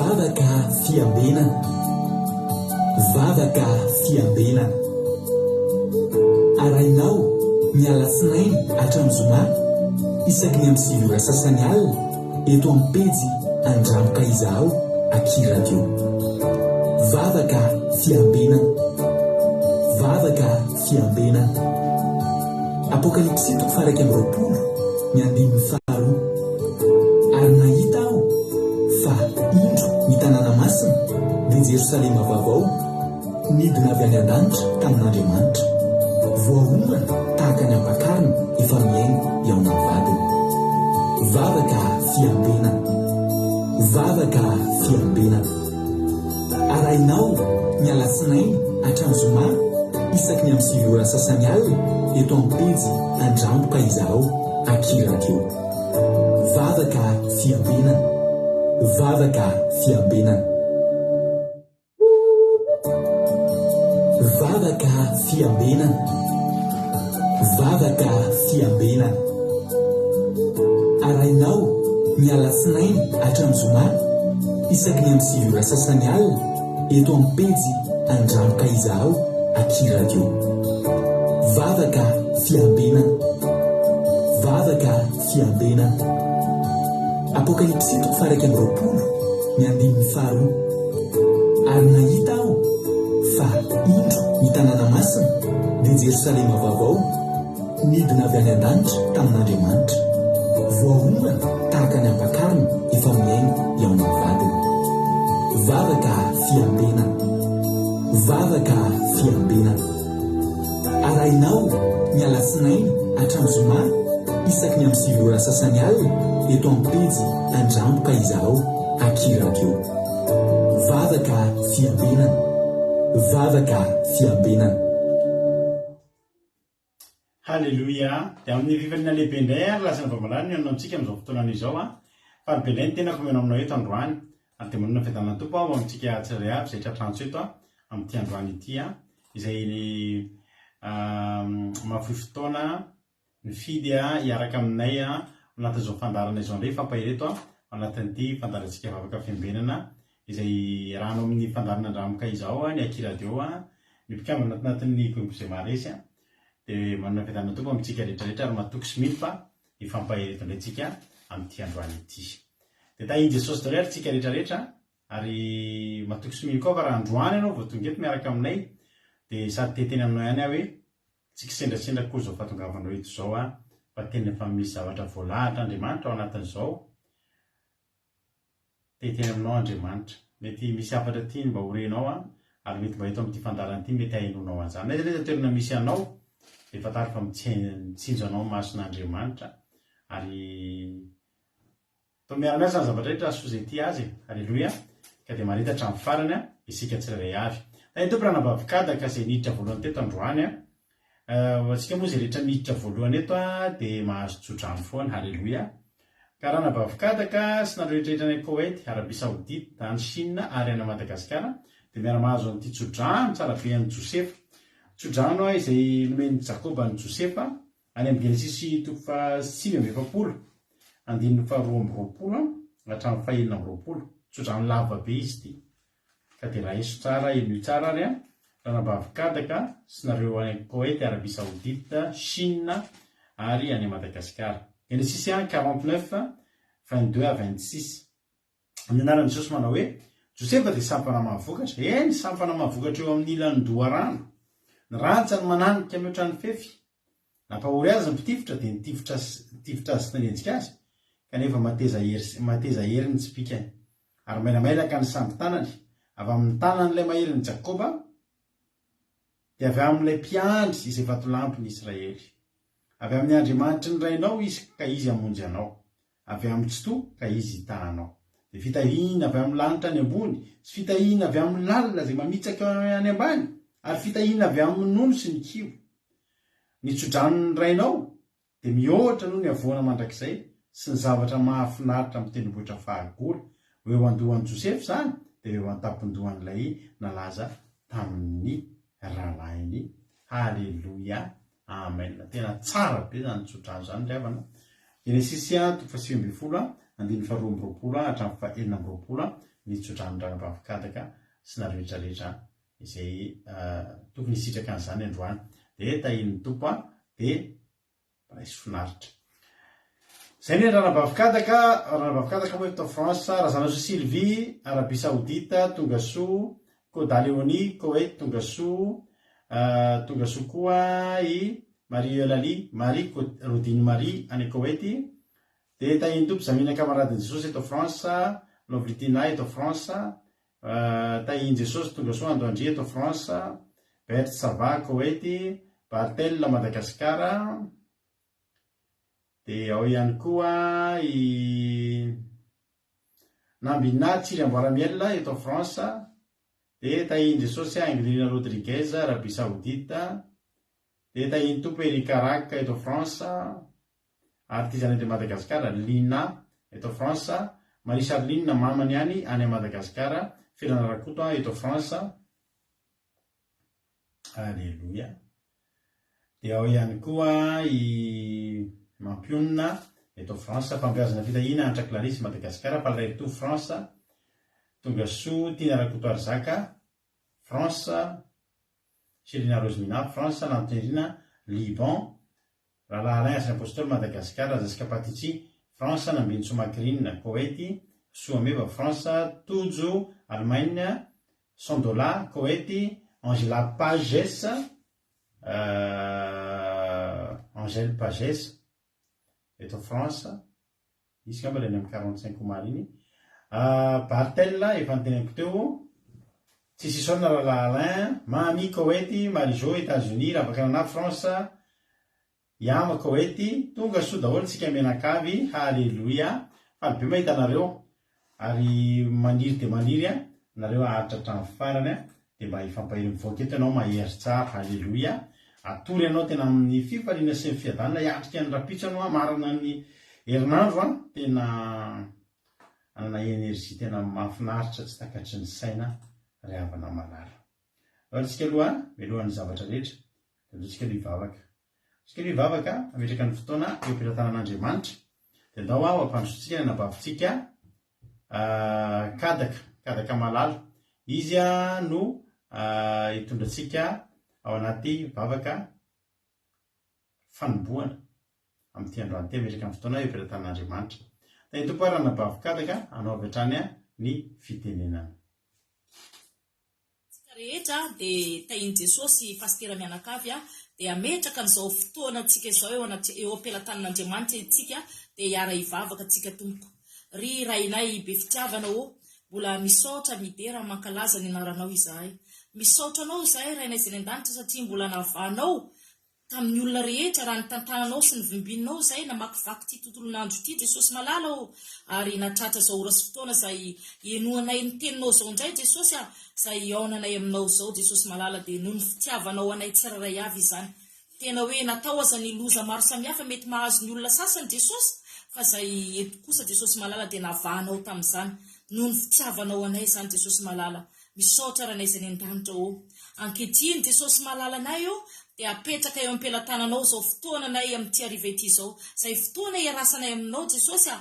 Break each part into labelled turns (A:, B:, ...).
A: Vavaka fiambenana. Vavaka fiambenana. Arahinao ny alatsinainy hatramin'ny zoma isaky ny amin'ny 9 ora sasany alina eto amin'ny pejy Andramoka Izahao aky Radio. Vavaka fiambenana. Vavaka fiambenana. Apokalypsy toko faha 21 ny andininy faharoa. Ary nahita aho fa, indro, ny tanàna masina, dia Jerosalema vaovao, nidina avy any an-danitra tamin'Andriamanitra, voaomana tahaka ny ampakarina efa mihaingo hihaona amin'ny vadiny. Vavaka fiambenana. Vavaka fiambenana. Arahinao ny alatsinainy hatramin'ny zoma isaky ny amin'ny 9 ora sasany alina eto amin'ny pejy Andramboka Izahao Aky Radio. Vavaka fiambenana. Vavaka fiambenana. Vavaka fiambenana. Vavaka fiambenana. Arahinao ny alatsinainy hatramin'ny zoma isaky ny amin'ny 9 ora sasany alina eto amin'ny pejy Andramoka Izahao aky Radio. Vavaka fiambenana. Vavaka fiambenana. Apokalypsy toko faha 21 ny andininy faharoa. Ary nahita aho fa, indro, ny tanàna masina, dia Jerosalema vaovao, nidina avy any an-danitra tamin'Andriamanitra, voaomana tahaka ny ampakarina efa mihaino hihaona amin'ny vadiny. Vavaka fiambenana. Vavaka fiambenana. Arahinao ny alatsinainy hatramin'ny zoma isaky ny amin'ny 9 ora sasany alina eto amin'ny pejy Andramboka Izahao Aky Radio. Vavaka fiambenana. Vavaka fiambenana.
B: Haleloia! Dia amin'ny fifaliana lehibe indray ary lasa ny vaomalala ny amintsika amin'izao fotoana izao an! Faly be indray ny tenako mihaona aminao eto androany ary dia manana fiadanana Tompo aho ho amintsika tsirairay avy izay tratrantso eto an amin'ity androany ity an izay mahafoy fotoana nifidy hiaraka aminay ao anatin'izao fandaharana izao indray hifampahery eto ao anatin'ity fandaharantsika vavaka fiambenana izay iarahanao amin'ny fandaharana Andramoka izao ny Aky Radio ny mpikambana ato anatin'ny groupe izay maharesy dia manana fiadanana Tompo amintsika rehetra rehetra ary matoky sy mino fa hifampahery eto indray tsika amin'ity androany ity. Dia tahin'i Jesosy daholo ary tsika rehetra rehetra ary matoky sy mino koa fa raha androany ianao vao tonga eto miaraka aminay dia sady te hiteny aminao ihany aho hoe Tsy kisendrasendra akory izao fahatongavanao eto izao an, fa tena efa misy zavatra voalahatra Andriamanitra ao anatin'izao, te hiteny aminao Andriamanitra. Mety misy hafatra tiany mba ho renao an, ary mety mba eto amin'ity fandaharana ity mety hahenoanao an'izany. Na aiza na aiza toerana misy anao, dia fantaro fa mitsinjo anao ny mason'Andriamanitra, ary Toa miara-miasa ny zavatra rehetra hahasoa izay tia Azy e! Aleloia! Ka dia maharita hatramin'ny farany a, isika tsirairay avy. Tahin'ny Tompo Ranabavy Kadaka izay niditra voalohany teto androany a. Ho antsika moa izay rehetra miditra voalohany eto a, dia mahazo tso-drano foana. Aleloia! Ka Ranabavy Kadaka sy nareo rehetra rehetra any Koety, Arabie Saoudite, any Chine ary any Madagasikara dia miara-mahazo an'ity tso-drano tsara be an'i Josefa. Tso-drano izay nomen'i Jakoba an'i Josefa Any amin'ny Genesisy toko faha 49, andininy faha 22 hatramin'ny faha 26. Tsodrano lava be izy ity. Ka dia raiso tsara, henoy tsara ary an. Ranabavy Kadaka sy nareo any Koety, Arabie Saoudite, Chine ary any Madagasikara. Genesisy 1, 49, 22 à 26. Amin'ny anaran'i Jesosy manao hoe, Josefa dia sampana mahavokatra, eny, sampana mahavokatra eo amin'ny ilan'ny-doharano. Ny rantsany mananika mihoatra ny fefy. Nampahory azy ny mpitifitra, dia nitifitra nitifitra azy sy nanenjika azy, kanefa mateza hery mateza hery ny tsipìkany. Ary mailamailaka ny sambo-tanany, avy amin'ny tanan'ilay maherin'i Jakoba, dia avy amin'ilay mpiandry izay vatolampin'i Israely. Avy amin'ny Andriamanitry ny rainao izy, ka izy hamonjy anao. Avy amin'ny Tsitoha ka Izy hitaha anao. Dia fitahiana avy amin'ny lanitra any ambony, sy fitahiana avy amin'ny lalina izay mamitsaka any ambany, ary fitahiana avy amin'ny nono sy ny kiho. Ny tsodranon'ny Rainao dia mihoatra noho ny havoana mandrakizay sy ny zavatra mahafinaritra amin'ny tendrombohitra fahagola. Ho eo an-dohan'i Josefa izany, dia ho eo an-tampon-dohan'ilay nalaza tamin'ny rahalahiny. Haleloia! Amen. Tena tsara be zany tsodrano zany ry havana. Genesisy toko faha 19. andininy faharoa amby roapolo hatramin'ny faha 26 ny tsodranondrano Kadaka sy nareo rehetra rehetra izay tokony hisitraka an'izany androany. Dia tahian'ny Tompo dia raiso finaritra. Izay ny Ranabavy Kadaka, Ranabavy Kadaka moa eto France, Razanasoa Sylvie, Arabie Saoudite, tonga soa, Koda Léonie, Koweït, tonga soa, tonga soa koa i Marie Eulalie, Marie Rodine Marie any Koweït, dia tahian'ny Tompo Zamina Camaradin'i Jesosy eto France, Lovely Tina eto France, Tahian'i Jesosy tonga soa Andoandria eto France, Bert Sava Koweït, Bartel Madagascar, dia ao ihany koa i Nambina Tsiry Amboaramiel eto France, dia Tahian'i Jesosy Angelina Rodriguez Arabie Saoudite, dia Tahian'ny Tompo Eric Rack eto France, Artisanat de Madagascar, Lina eto France, Marie Charline mamany ihany any Madagascar, Felana Rakoto eto France. Alléluia. Dia ao ihany koa i Mampionona eto France, Fampiazana Fitahiana Antra Clarisse Madagascar, Palreto France, Tonga Soa Tiana Rakotoarizaka France, Chelina Rosemina France, Lantonirina Liban, Rahalahy Alain Arsène Apostoly Madagascar, Jessica Patici France, Nambinintsoa Macrine Koety, Soameva France, Tojo Allemagne, Sondola Koety, Angela Pages Angèle Pages eto France, izy angamba ilay any amin'ny 45 omaly iny. Bartel efa noteneniko teo, Tsisy isaorana Rahalahy Alain, Mamy Koety, Marie Jo Etats-Unis, Ravakanana France, Yama Koety, tonga soa daholo tsika mianakavy, haleloia, faly be mahita anareo, ary maniry dia maniry nareo haharitra hatramin'ny farany dia mba hifampahery mivoaka eto ianao mahery tsara, haleloia, atory ianao tena amin'ny fifaliana sy ny fiadanana hiatrika ny rapitso ianao hamarana ny herinandro an, tena hanana energie tena mahafinaritra tsy takatry ny saina ry havana malala. Aleo tsika aloha mialohan'ny zavatra rehetra dia aleo tsika aloha hivavaka. Tsika aloha hivavaka hametraka ny fotoana eo am-pelatanan'Andriamanitra. Dia ndao aho hampandrosotsika ny anabavintsika Kadaka, Kadaka malala. Izy no hitondra antsika ao anaty vavaka fanombohana amin'ity androany ity hametraka ny fotoana eo am-pelatanan'Andriamanitra. Tahin'ny Tompo ary anabavy Kadaka hanao avy hatrany ny fitenenana.
C: Tsika rehetra dia tahin'i Jesosy Pasitera mianakavy dia hametraka an'izao fotoana tsika izao eo anatr eo am-pelatanan'Andriamanitra itsika dia hiara hivavaka tsika tompoko. Ry Rainay be fitiavana ô, mbola misaotra midera mankalaza ny anaranao izahay. Misaotra anao izahay Rainay izay any an-danitra satria mbola navanao Tamin'ny olona rehetra, raha nitantananao sy nivimbininao izahay namakivaky ity tontolon'andro ity, Jesosy malala ô, ary nahatratra izao ora sy fotoana izay henoanay ny teninao izao indray, Jesosy a, izay hihaonanay aminao izao, Jesosy malala, dia noho ny fitiavanao anay tsirairay avy izany. Tena hoe natao aza ny loza maro samihafa mety mahazo ny olona sasany, Jesosy, fa izay eto kosa, Jesosy malala, dia navahanao tamin'izany, noho ny fitiavanao anay izany, Jesosy malala. Misaotra Ranay izay any an-danitra ô. Ankehitriny Jesosy malalanay ô dia apetraka eo am-pelatananao izao fotoananay amin'ity hariva ity izao. Izay fotoana iarasanay aminao Jesosy a,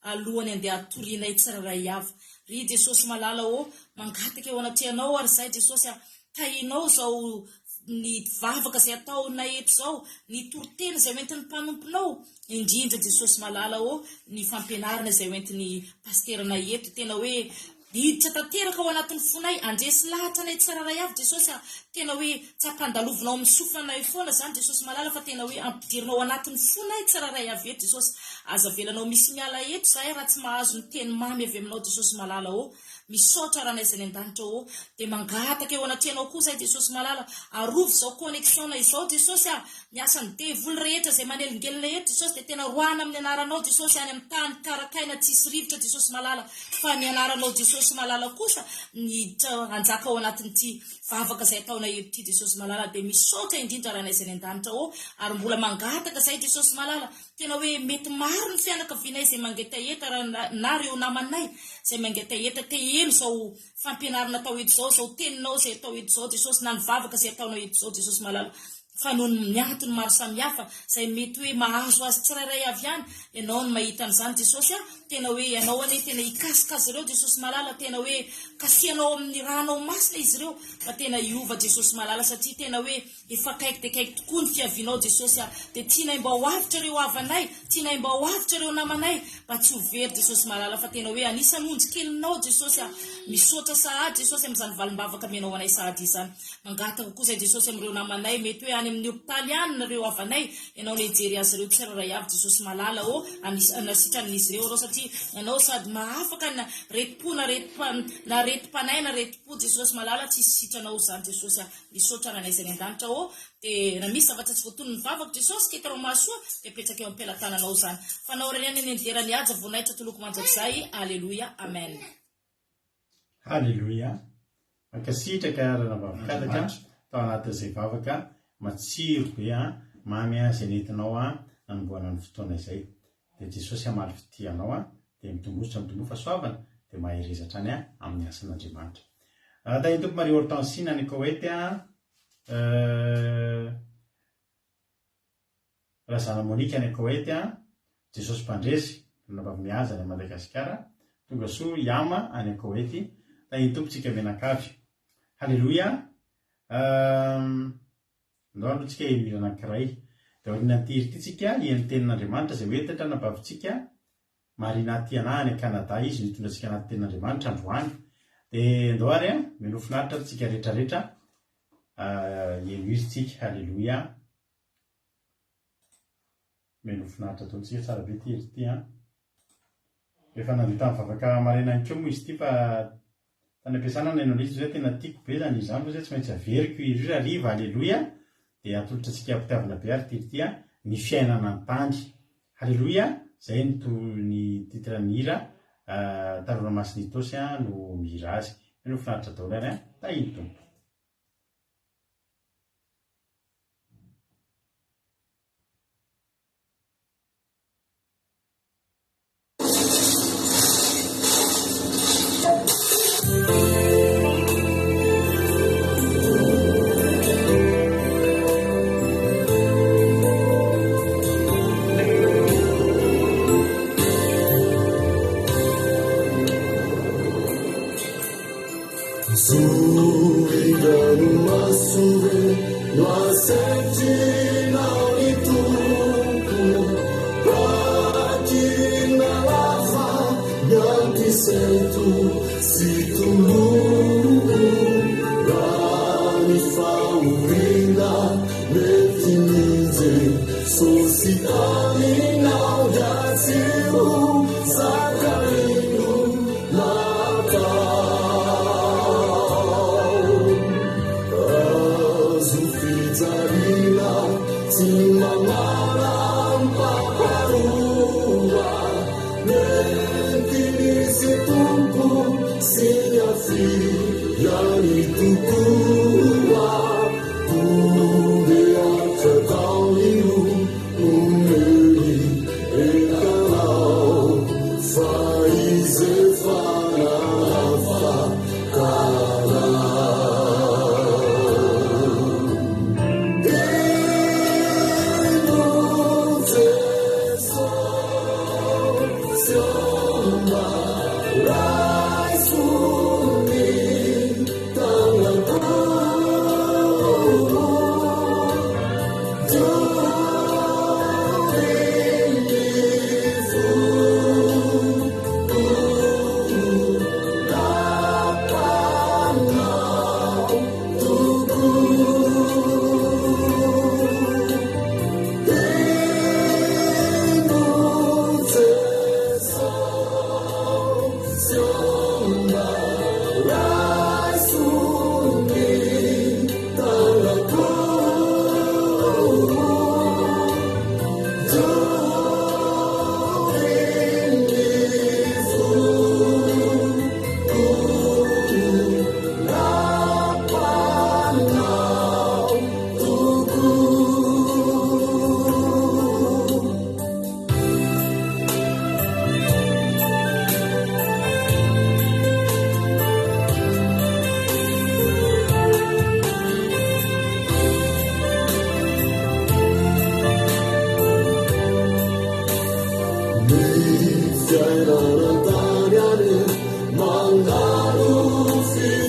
C: alohan'ny andeha hatorianay tsirairay avy. Ry Jesosy malala ô, mangataka eo anatrehanao ary izahay Jesosy a, tahinao izao ny vavaka izay ataonay eto izao, ny toriteny izay hoentin'ny mpanomponao, indrindra Jesosy malala ô, ny fampianarana izay hoentin'ny pasiteranay eto, tena hoe Hiditra tanteraka ao anatin'ny fonay, handresy lahatra anay tsirairay avy Jesosy a! Tena hoe tsy ampandalovinao amin'ny sofina anay foana izany Jesosy malala fa tena hoe ampidirinao ao anatin'ny fonay tsirairay avy eto Jesosy. Aza avelanao misy miala eto izahay raha tsy mahazo ny teny mamy avy aminao Jesosy malala ô. Misaotra Ranay izay any an-danitra ô. Dia mangataka eo anatrehanao koa izahay Jesosy malala, arovy izao connexion-nay izao Jesosy a! Ny asan'ny devoly rehetra izay manelingelina eto Jesosy dia tena roahina amin'ny anaranao Jesosy any amin'ny tany karakaina tsisy rivotra Jesosy malala fa ny anaranao Jesosy malala kosa ny hanjaka ao anatin'ity vavaka izay ataonay eto ity Jesosy malala dia misaotra indrindra Rainay izay any an-danitra ô ary mbola mangataka izay Jesosy malala tena hoe mety maro ny fianakavianay izay mangetaheta na ireo namanay izay mangetaheta te heno izao fampianarana atao eto izao izao teninao izay atao eto izao Jesosy na ny vavaka izay ataonao eto izao Jesosy malala. Fa noho ny antony maro samihafa izay mety hoe mahazo azy tsirairay avy ihany, Ianao no mahita an'izany Jesosy a, tena hoe Ianao anie tena hikasika azy ireo Jesosy malala, tena hoe kasihanao amin'ny rànao masina izy ireo fa tena hiova Jesosy malala satria tena hoe efa akaiky dia akaiky tokoa ny fiavianao Jesosy a, dia tianay mba ho avotra ireo havanay, tianay mba ho avotra ireo namanay mba tsy ho very Jesosy malala fa tena hoe anisan'ny ondry kelinao Jesosy a, misaotra sahady Jesosy amin'izany valim-bavaka amenao anay sahady izany. Mangataka koa izay Jesosy amin'ireo namanay mety hoe any amin'ny hopitaly any ireo havanay, Ianao no hijery azy ireo tsirairay avy Jesosy malala ô, anasitran'izy ireo ireo satria Ianao sady mahafaka na retim-po na na retim-panahy na retim-po Jesosy malala tsisy sitranao izany Jesosy a, misaotra Ranay izay any an-danitra ô, dia raha misy zavatra tsy voatonon'ny vavako Jesosy ka hitanao mahasoa dia apetraka eo am-pelatananao izany. Fanao irery ihany anie ny dera ny haja voninahitra toloko mandrakizay Aleloia Amen.
B: Haleloia! Mankasitraka Ranabavy Kadaka tao anatin'izay vavaka matsiro be an, mamy an, izay nentinao an, nanombohana ny fotoana izay. Dia Jesosy hamaly fitia anao an, dia mitombozotra mitomboa fahasoavana, dia mahereza hatrany an, amin'ny asan'Andriamanitra. Tahin'ny Tompo Marie Hortensine any Koety an, euh. Razana Monique any Koety an, Jesosy Mpandresy, Ranabavy Mihaja any Madagasikara, tonga soa Yama any Koety, tahin'ny Tompo tsika mianakavy. Haleloia Uhm Ndao aloha tsika heno hira anankiray. Dia aorianan'ity hira ity tsika heno tenin'Andriamanitra izay hoentin dRanabavintsika Marina Tiana any Canada izy no hitondra antsika anaty tenin'Andriamanitra androany. Dia ndao ary an, mino finaritra tsika rehetrarehetra heno hira tsika. Haleloia. Mino finaritra daholo tsika, tsara be ity hira ity an. Efa nandeha tamin'ny vavaka maraina ihany koa moa izy ity fa tany am-piasana no naino an'izy hoe tena tiako be izany hira izany fa tsy maintsy averiko hira io hariva, aleloia, dia atolotra antsika am-pitiavana be ary ity hira ity an, ny fiainana an-tany. Haleloia, izay no to ny titre ny hira, Tanora Masin'Itaosy no mihira azy. Mino finaritra daholo ary an, tahin'ny Tompo.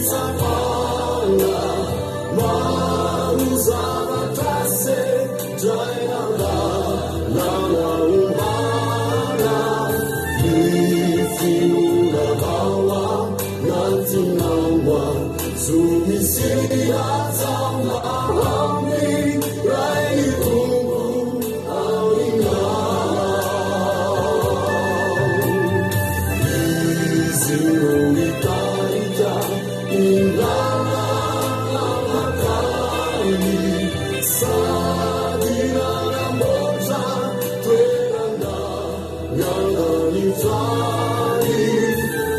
D: fitsapana, maro zavatra sedraina lalana ombana, ny finoana ao anatinao zo misy atsambahan'ny Ray Tompo aminao. Izy no mitarika ny lalana mankany, sady nanamboatra toerana miandanitra any.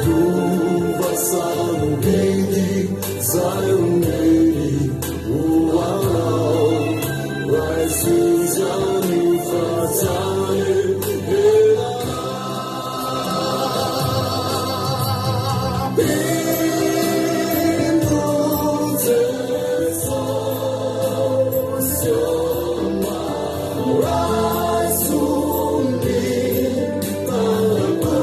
D: Lova sarobidy izay omeny ho anao, raiso izany fa tsy anenenana. Indro Jesosy ô, raiso ny tanako.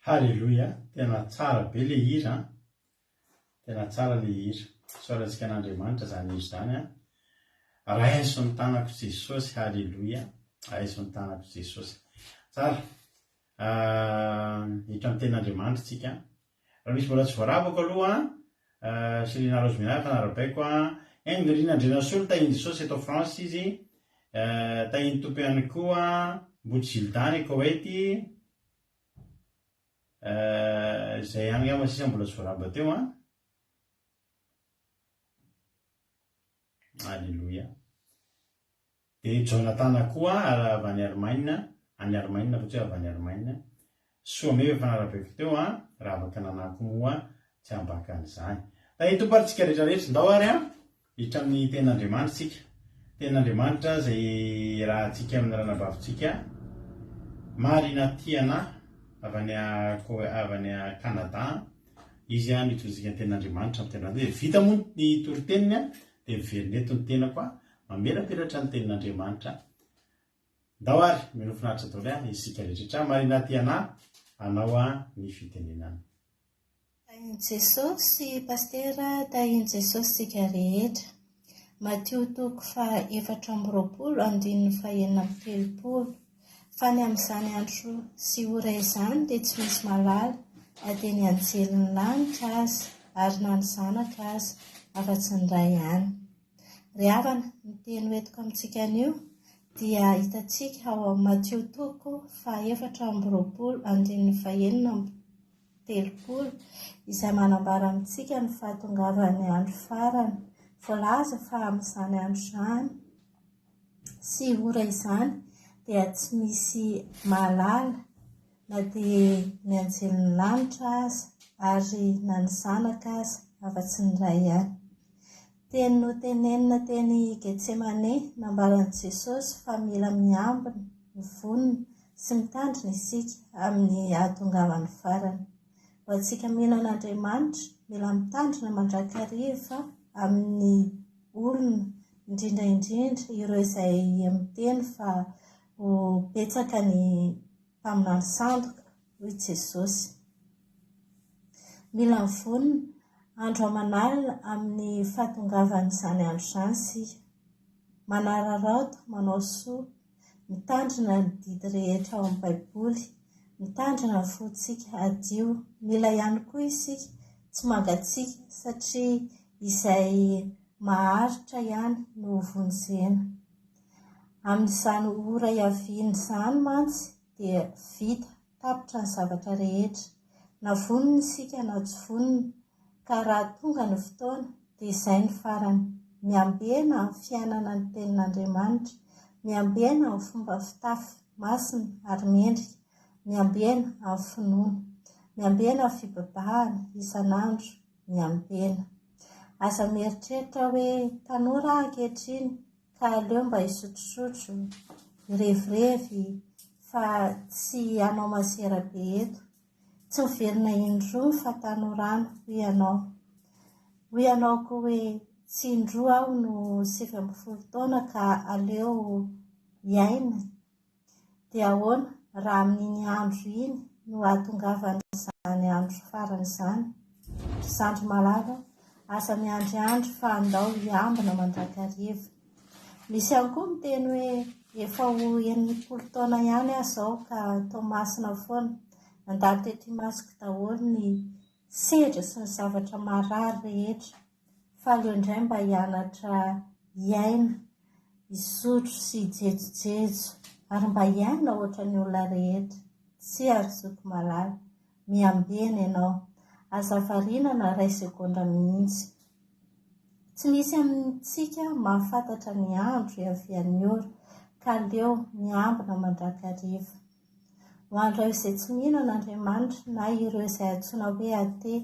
B: Haleloia, tena tsara be le hira an! Tena tsara le hira. Isaorantsika an'Andriamanitra zany hira zany an! Raiso ny tanako Jesosy, haleloia, raiso ny tanako Jesosy. Tsara. Hiditra amin'ny tenin'Andriamanitra tsika. Raha misy mbola tsy voarabako aloha an, Selina Rose Minah efa narabaiko an, Ingrid Andrianasolo tahin'i Jesosy eto France izy, tahin'ny Tompo ihany koa Mboto Gilda any Koweït, izay ihany angamba sisa mbola tsy voaraba teo an. Alléluia. Dia Jonathan koa avy any Allemagne, any Allemagne fa tsy hoe avy any Allemagne. Soa meva efa narabaiko teo an, raha afaka nanako moa tsy ambaka an'izany. Tahin'ny Tompo ary tsika rehetra rehetra. Ndao ary an, hiditra amin'ny tenin'Andriamanitra tsika. Tenin'Andriamanitra izay iarahantsika amin'ny ranabavintsika Marina Tiana avy any avy any Canada. Izy an nitondra ny tenin'Andriamanitra amin'ny tena. Dia vita moa ny toriteniny an, dia miverina eto ny tenako an. Mamelabelatra ny tenin'Andriamanitra. Ndao ary, mino finaritra daholo an, isika rehetra. Marina Tiana, anao an ny fitenenana.
E: Tahin'i Jesosy Pasitera Tahin'i Jesosy tsika rehetra. Matio toko faha 24 andininy faha 36. Fa ny amin'izany andro sy ora izany dia tsy misy mahalala na dia ny anjelin'ny lanitra aza ary na ny zanaka aza afa-tsy ny Ray ihany. Ry havana, ny teny hoentiko amintsika anio dia hitantsika ao amin'ny Matio toko faha-24 andininy faha-36 izay manambara amintsika ny fahatongavan'ny andro farany. Voalaza fa amin'izany andro izany sy ora izany dia tsy misy mahalala na dia ny anjelin'ny lanitra aza ary na ny zanaka aza afa-tsy ny Ray ihany. Teny notenenina teny Getsemane, nambaran'i Jesosy fa mila miambina, mivonona sy mitandrina isika amin'ny hahatongavan'ny farany. Ho antsika mino an'Andriamanitra, mila mitandrina mandrakariva amin'ny olona, indrindra indrindra ireo izay miteny fa ho betsaka ny mpaminany sandoka, hoy Jesosy. Mila mivonona andro aman'alina amin'ny fahatongavan'izany andro izany isika. Manararaotra, manao soa, mitandrina ny didy rehetra ao amin'ny Baiboly, mitandrina ny fontsika hadio. Mila ihany koa isika tsy mangatsiaka satria izay maharitra ihany no hovonjena. Amin'izany ora hiaviany izany mantsy dia vita, tapitra ny zavatra rehetra. Na vonona isika na tsy vonona, ka raha tonga ny fotoana dia izay ny farany. Miambena amin'ny fiainana ny Tenin'Andriamanitra, miambena amin'ny fomba fitafy masina ary mendrika, miambena amin'ny finoana, miambena amin'ny fibebahana isan'andro, miambena. Aza mieritreritra hoe tanora aho ankehitriny ka aleo mba hisotrosotro, hirevirevy fa tsy hanao masera be eto. Tsy miverina indroa ny fahatanorana, hoy ianao. Hoy ianao koa hoe tsy indroa aho no 19 taona ka aleo hiaina. Dia ahoana raha amin'iny andro iny no hahatongavan'izany andro farany izany? Ry zandry malala, aza miandriandry fa andao hiambina mandrakariva. Misy ihany koa miteny hoe efa ho 60 taona ihany aho izao ka toa masina foana. Nandalo teto imasoko daholo ny sedra sy ny zavatra marary rehetra. Fa aleo indray mba hianatra hiaina, hisotro sy hijejojejo ary mba hiaina ohatran'ny olona rehetra. Tsia ry zoky malala, miambena ianao. Aza variana na iray segondra mihitsy. Tsy misy amintsika mahafantatra ny andro hiavian'ny ora, ka aleo miambina mandrakariva. Ho an'ireo izay tsy mino an'Andriamanitra na ireo izay antsoina hoe athée,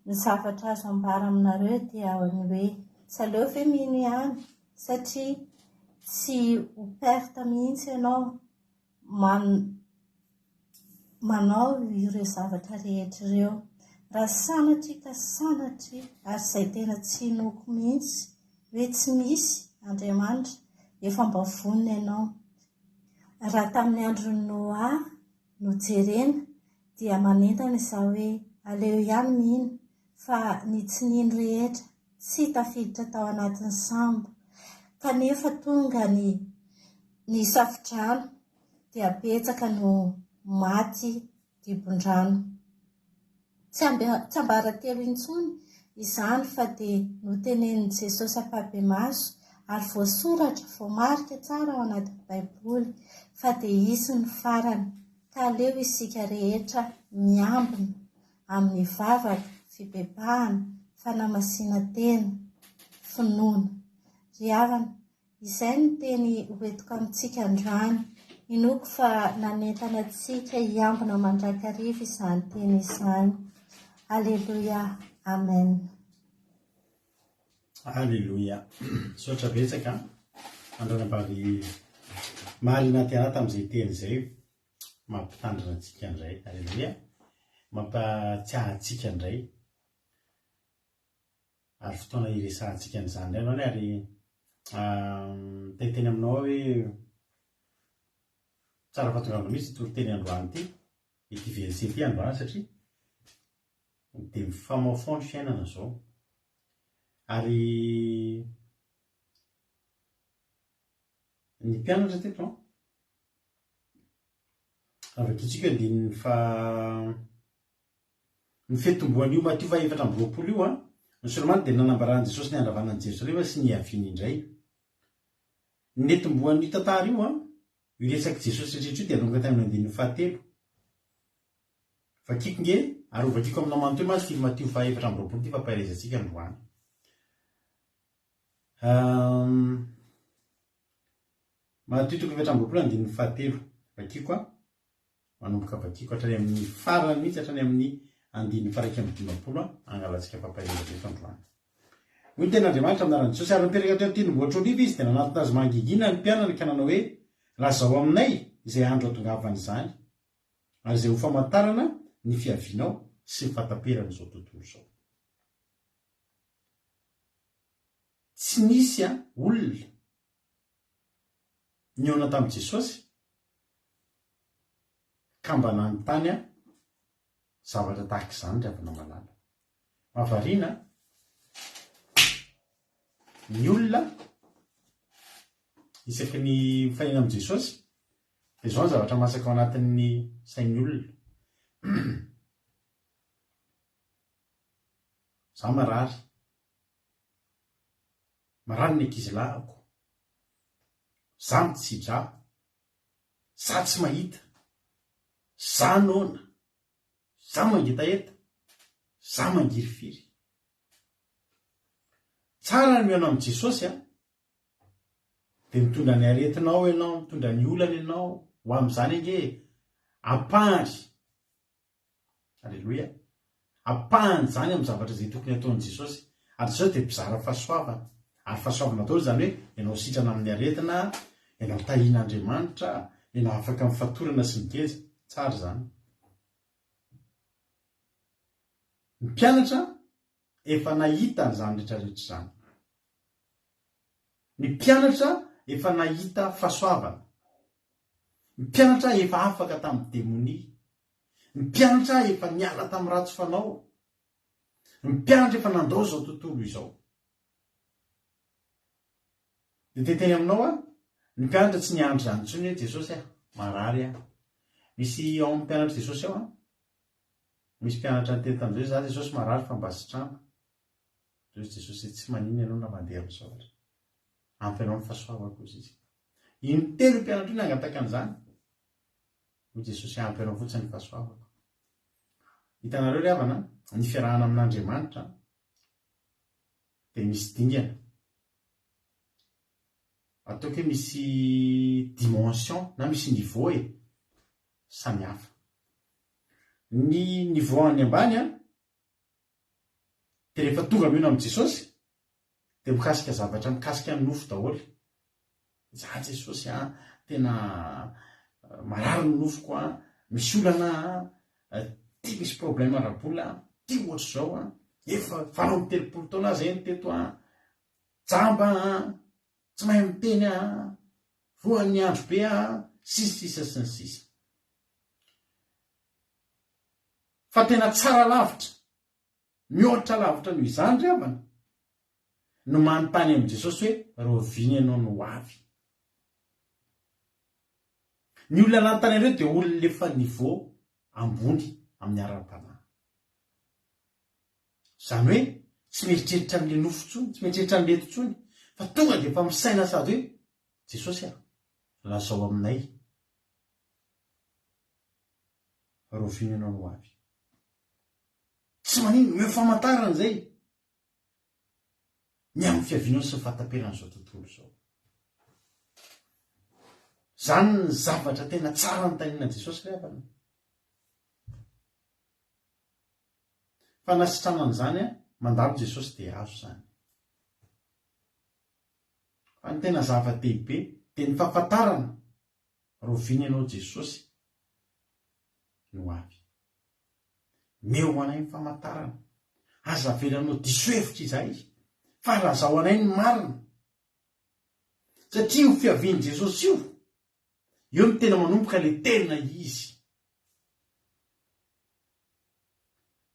E: Ny zavatra azo ambara aminareo dia ny hoe tsy aleo ve mino ihany satria tsy ho perte mihitsy ianao manao ireo zavatra rehetra ireo. Raha sanatria ka sanatria ary izay tena tsy inoako mihitsy hoe tsy misy Andriamanitra, efa mba vonona ianao. Raha tamin'ny andron'i Noa no jerena dia manentana izaho hoe aleo ihany mino fa ny tsy nino rehetra tsy tafiditra tao anatin'ny sambo kanefa tonga ny ny safodrano dia betsaka no maty dibon-drano. Tsy tsiambaratelo intsony izany fa dia notenenin'i Jesosy ampahibemaso ary voasoratra, voamarika tsara ao anatin'ny Baiboly fa dia hisy ny farany ka aleo isika rehetra miambina amin'ny vavaka, fibebahana, fanamasinan-tena, finoana. Ry havana, Izay no teny hoentiko amintsika androany. Inoako fa nanentana antsika hiambina mandrakariva izany teny izany. Aleloia. Amen.
B: Aleloia. Misaotra betsaka Andranabavy Marina Tiana tamin'izay teny izay. Mampitandrina antsika indray. Aleloia. Mampatsiahy antsika indray. Ary fotoana hiresahantsika an'izany indray androany ary te hiteny aminao aho hoe tsara fahatongavana mihitsy ity toriteny androany ity, ity verset ity androany satria dia mifamaofao ny fiainana izao. Ary ny mpianatra teto an, raha vakintsika io andininy faha Ny fitomboan'io Matio faha 24 io, ny Solomany dia nanambaran'i Jesosy ny handravana an'i Jerosalema sy ny hiaviany indray. Ny nitomboan'io tantara io, io resak'i Jesosy rehetra io dia nanomboka tamin'ny andininy fahatelo. Vakiko nge, ary ho vakiko aminao manontolo mantsy ity Matio faha 24 ity fampaherezantsika androany. Matio toko 24 andininy fahatelo. Vakiko a. Manomboka vakiko hatrany amin'ny farany mihitsy, hatrany amin'ny andininy faha-51 hangalantsika fampaherezana eto androany. Hoy ny tenin'Andriamanitra amin'ny anaran'i Jesosy, Ary nipetraka teo an-tendrombohitra Oliva izy, dia nanatona azy mangingina ny mpianany ka nanao hoe, Lazao aminay izay andro hahatongavan'izany, ary izay ho famantarana ny fiavianao sy ny fahataperan'izao tontolo izao. Tsy nisy olona nihaona tamin'i Jesosy ka mba nanontany ahy zavatra tahaka izany ry havana malala. Mahavariana ny olona isaky ny mifanena amin'i Jesosy dia izao ny zavatra masaka ao anatin'ny sain'ny olona. Za marary. Marary ny ankizilahiko. Za mitsidra, za tsy mahita, za noana, za mangetaheta, za mangirifiry. Tsara ny mihaona amin'i Jesosy an! Dia mitondra ny aretinao ianao, mitondra ny olana ianao, ho amin'izany ange e! Ampahany, Aleloia, ampahany izany amin'ny zavatra izay tokony hataon'i Jesosy. Ary Jesosy dia mpizara fahasoavana. Ary fahasoavana daholo izany hoe ianao sitrana amin'ny aretina, ianao tahian'Andriamanitra, ianao afaka amin'ny fatorana sy ny geja. Tsara izany. Ny mpianatra efa nahita an'izany rehetra rehetra izany. Ny mpianatra efa nahita fahasoavana. Ny mpianatra efa afaka tamin'ny demonia. Ny mpianatra efa niala tamin'ny ratsy fanao. Ny mpianatra efa nandao izao tontolo izao. Dia te hiteny aminao aho, ny mpianatra tsy niandry izany intsony hoe Jesosy ah, marary aho. Misy ao amin'ny mpianatr'i Jesosy ao an, Misy mpianatra niteny tamin'i Jesosy, za Jesosy marary fa mba sitrano. Dia hoy Jesosy hoe tsy maninona ianao na mandeha amin'izao ary. Ampy anao ny fahasoavako hozy izy. Intelo io mpianatra io nangataka an'izany. Hoy Jesosy ampy anao fotsiny ny fahasoavako. Hitanareo ry havana, ny fiarahana amin'Andriamanitra dia misy dingana. Ataoko hoe misy dimension na misy niveau e. Samy hafa. Ny niveau any ambany an, dia rehefa tonga mino amin'i Jesosy dia mikasika zavatra mikasika ny nofo daholo. Za Jesosy an, tena marary ny nofoko an, misy olana an, ty misy problème ara-bola an, ty ohatr'izao an, efa 38 taona aho zay no teto an, jamba an, tsy mahay miteny aho an, voan'ny andro be aho an, sy ny sisa sy ny sisa. Fa tena tsara lavitra, mihoatra lavitra noho izany ry havana, no manontany amin'i Jesosy hoe rahoviana ianao no ho avy. Ny olona nanontany an'ireo dia olona efa niveau ambony amin'ny ara-panahy. Izany hoe tsy mieritreritra an'ilay nofo intsony, tsy mieritreritra an'ilay eto intsony, fa tonga dia efa misaina sady hoe Jesosy a, lazao aminay rahoviana ianao no ho avy. Tsy maninona, omeo famantarana izay ny amin'ny fiavianao sy ny fahataperan'izao tontolo izao. Izany ny zavatra tena tsara nitahiana Jesosy ry havana. Fanasitranana izany an, mandalo Jesosy dia azo izany. Fa ny tena zava-dehibe dia ny fahafantarana rahoviana ianao Jesosy no avy. Meo anay ny famantarana. Aza avelanao diso hevitra izahay fa lazao anay ny marina. Satria io fiavian'i Jesosy io, eo no tena manomboka ilay tena izy.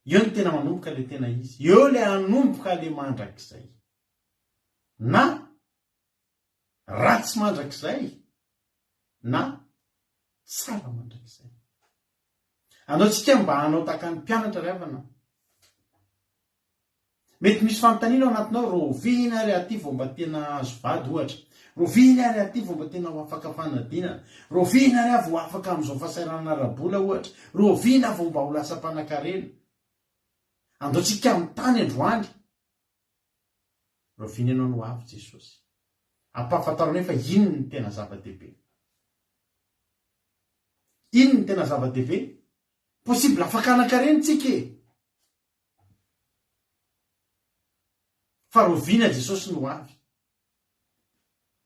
B: Eo no tena manomboka ilay tena izy. Eo ilay hanomboka ilay mandrakizay. Na ratsy mandrakizay na tsara mandrakizay. Andao tsika mba hanao tahaka ny mpianatra ry havana. Mety misy fanontaniana ao anatinao, rahoviana ary aty vao mba tena hahazo vady ohatra? Rahoviana ary aty vao mba tena ho afaka fanadinana? Rahoviana ary aho vao afaka amin'izao fahasahiranana ara-bola ohatra? Rahoviana aho vao mba ho lasa mpanankarena? Andao tsika hanontany androany. Rahoviana ianao no ho avy Jesosy? Ampahafantaro anay fa inona no tena zava-dehibe. Inona no tena zava-dehibe? Possible afaka hanan-karena tsika e! Fa rahoviana Jesosy no ho avy?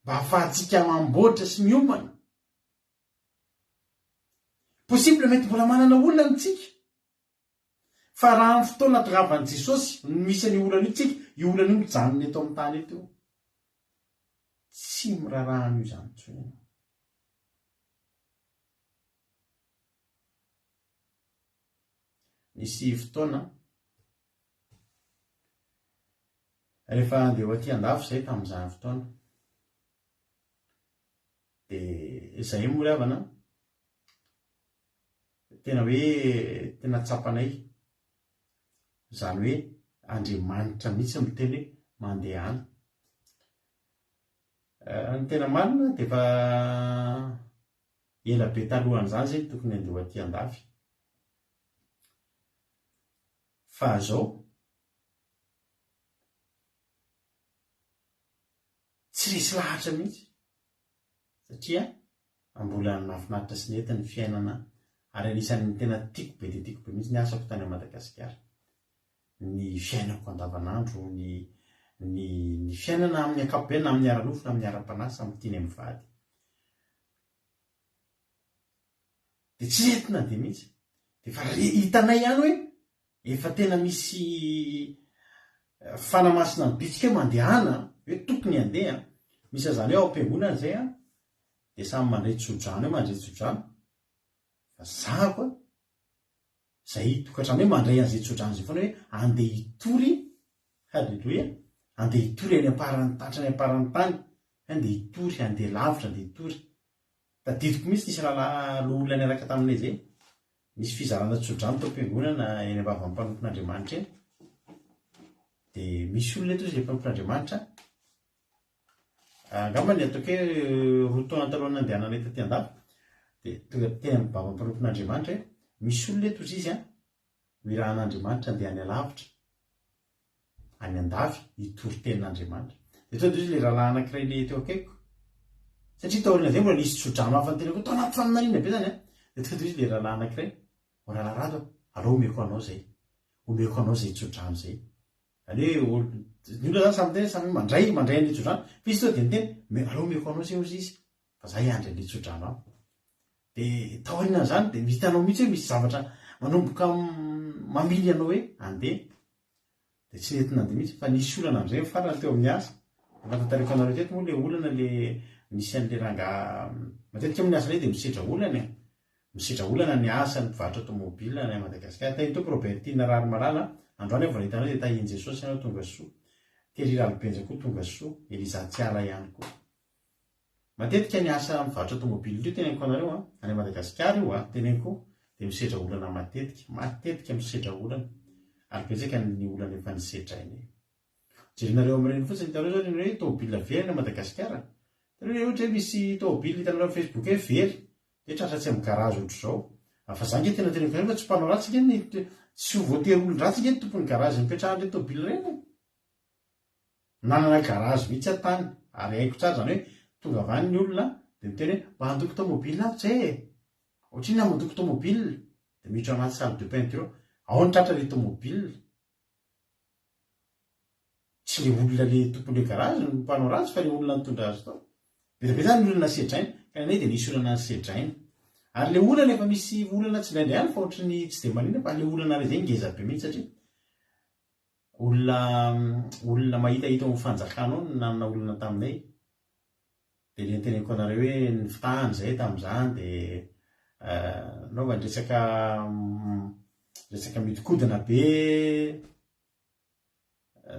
B: Mba hahafahantsika mamboatra sy miomana. Possible mety mbola manana olana tsika. Fa raha amin'ny fotoana atongavan'i Jesosy no misy an'io olana io tsika, io olana io mijanona eto amin'ny tany eto io. Tsy miraharaha an'io izany intsony ianao. Nisy fotoana, rehefa handeha ho aty andafy izahay tamin'izany fotoana, dia izahay moa ry havana, tena hoe tena tsapanay izany hoe Andriamanitra mihitsy miteny hoe mandehana. Ny tena marina dia efa ela be talohan'izany izay no tokony handeha ho aty andafy. Fa zao, tsy resy lahatra mihitsy satria mbola nahafinaritra sy nety ny fiainana ary anisan'ny tena tiako be dia tiako be mihitsy ny asako tany Madagasikara. Ny fiainako andavanandro, ny ny ny fiainana amin'ny ankapobeny na amin'ny ara-nofo na amin'ny ara-panahy samy tianay mivady. Dia tsy nety nandeha mihitsy. Dia efa re hitanay ihany hoe efa tena misy fanahy masina mibitsika hoe mandehana, hoe tokony handeha. Misy an'izany hoe ao am-piangonana izay an, dia samy mandray tso-drano eo, mandray tso-drano. Fa zahako an, izay tokantrano hoe mandray an'izay tso-drano izay foana hoe andeha hitory, haleloia, andeha hitory any am-paran'ny hatrany am-paran'ny tany, andeha hitory, andeha lavitra, andeha hitory. Tadidiko mihitsy nisy rahalahy loholona niaraka taminay izay. Nisy fizarana tsodrano tao am-piangonana eny am-bavan'ny mpanompon'Andriamanitra eny. Dia misy olona eto izy ilay mpanompon'Andriamanitra. Angamba ny ataoko hoe roa taona talohan'ny nandehananay taty an-dafy. Dia tonga teny amin'ny vavan'ny mpanompon'Andriamanitra hoe misy olona eto hozy izy an, Ho irahan'Andriamanitra handeha any alavitra, any andafy, hitory tenin'Andriamanitra. Dia tonga dia hoy ilay rahalahy anankiray ilay teo akaikiko, satria taorian'izay mbola nisy tsodrano hafa niteny koa, tao anaty faminaniana be izany an! Dia tonga dia hoy ilay rahalahy anankiray, O rahalahy Rado a, aleo omeko anao izay, omeko anao izay tsodrano izay. Izany hoe, ny olona izany samy miteny, samy mandray, mandray an'ilay tsodrano, fa izy tonga dia niteny, aleo omeko anao izay hozy izy, fa za hiandry an'ilay tsodrano any. Dia taorianan'izany dia hitanao mihitsy hoe misy zavatra manomboka mamily anao hoe andeha. Dia tsy nety nandeha mihitsy fa nisy olana amin'izay ny farany teo amin'ny asa. Efa tantaraiko anareo teto moa ilay olana ilay nisy an'ilay rangahy matetika moa ny asanay dia misedra olana e. Misedra olana ny asa ny mpivarotra tomobile any Madagasikara. Tahin'ny Tompo Robertine Raharimalala a! Androany aho vao nahita anao dia tahin'i Jesosy ianao tonga soa. Thierry Ralibenja koa tonga soa. Eliza Tsiala ihany koa. Matetika ny asa mivarotra tomobile io teneniko anareo an, any Madagasikara io an, teneniko dia misedra olana matetika, matetika misedra olana, ary betsaka ny olana efa nisedrainay. Jerenareo amin'ireny fotsiny, hitanareo zao ireny hoe tomobile very any Madagasikara, hitanareo hoe ohatra hoe misy tomobile hitanareo amin'ny Facebook hoe very, dia tratra atsy amin'ny garage ohatr'izao, fa za nge tena teneniko anareo fa tsy mpanao ratsy nge ny, tsy ho voatery olon-dratsy nge ny tompon'ny garage nipetrahan'ireny tomobile ireny e. Nanana garage mihitsy aho tany ary haiko tsara izany hoe tonga avy any ny olona dia miteny hoe mba handoko tomobile aho tse e! Ohatrinona mandoko tomobile? Dia miditra ao anaty salle de peinture ao, ao ny tratra ilay tomobile. Tsy ilay olona ilay tompon'ilay garage no mpanao ratsy fa ilay olona nitondra azy tao. Be dia be izany ny olana sedraina, ka ny anay dia nisy olana nosedraina. Ary ilay olana efa misy olana tsy indraindray ihany fa ohatry ny tsy dia maninona fa ilay olana ilay izay ngeza be mihitsy satria Olona olona mahitahita ao amin'ny fanjakana ao no nanana olana taminay. Dia le noteneniko anareo hoe nifitahany izay tamin'izany dia nanaovany resaka resaka mihodinkodina be,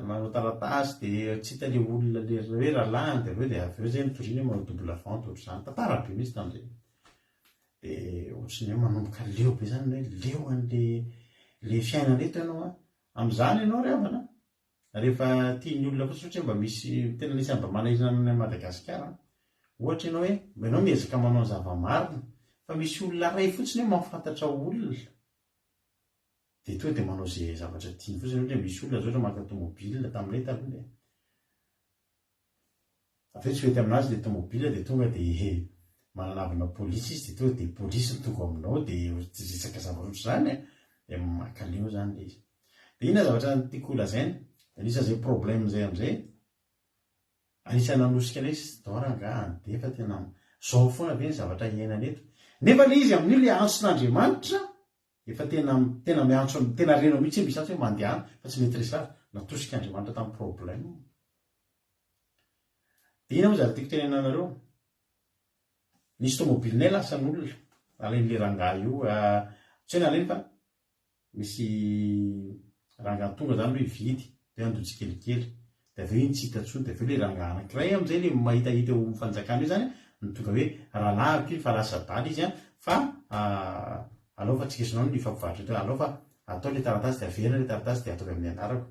B: manao taratasy dia tsy hita le olona le hoe rahalahiny dia avy eo dia avy eo izay notoriana hoe manao double vente ohatr'izany. Tantara be mihitsy tamin'izay. Dia ohatran'ny hoe manomboka leo be izany hoe leo an'le le fiainana eto ianao an. Amin'izany ianao ry havana, rehefa tian'ny olona fotsiny ohatra hoe mba misy, tena anisan'ny mba manahirana an'i Madagasikara an, ohatra ianao hoe ianao miezaka manao ny zava-marina, fa misy olona iray fotsiny hoe mahafantatra olona, dia tonga dia manao izay zavatra tiany fotsiny, ohatra hoe misy olona zao ohatra maka tomobile tamin'ilay taloha ilay, Avy eo tsy mety aminazy le tomobile dia tonga dia mananavina polisy izy dia tonga dia polisy no tonga ao aminao dia resaka zavatra ohatr'izany e, dia mankaleo zany le izy. Dia inona zavatra tiako ho lazaina? Dia anisan'izay problème izay amin'izay, anisan'ny nanosika anay izy, dao rangaha andeha fa tena zao foana ve ny zavatra iainana eto? Nefa le izy amin'io le antson'Andriamanitra efa tena tena miantso, tena renao mihitsy hoe misy antso hoe mandehana fa tsy mety resy lahatra, natosik'Andriamanitra tamin'ny problème. Dia inona moa zany tiako tenenina anareo? Nisy tomobilinay lasan'olona, nalain'ilay rangahy io, tsy hoe nalainy fa misy rangahy tonga zany hoe hividy, dia handoa tsikelikely. Dia avy eo iny tsy hita intsony, dia avy eo ilay rangahy anankiray amin'izay ilay mahitahita eo amin'ny fanjakana io zany no tonga hoe rahalahiko iny fa lasa adala izy an, fa alao fa tsika sy ianao no hifampivarotra eto, alao fa atao ilay taratasy dia averina ilay taratasy dia ataovy amin'ny anarako.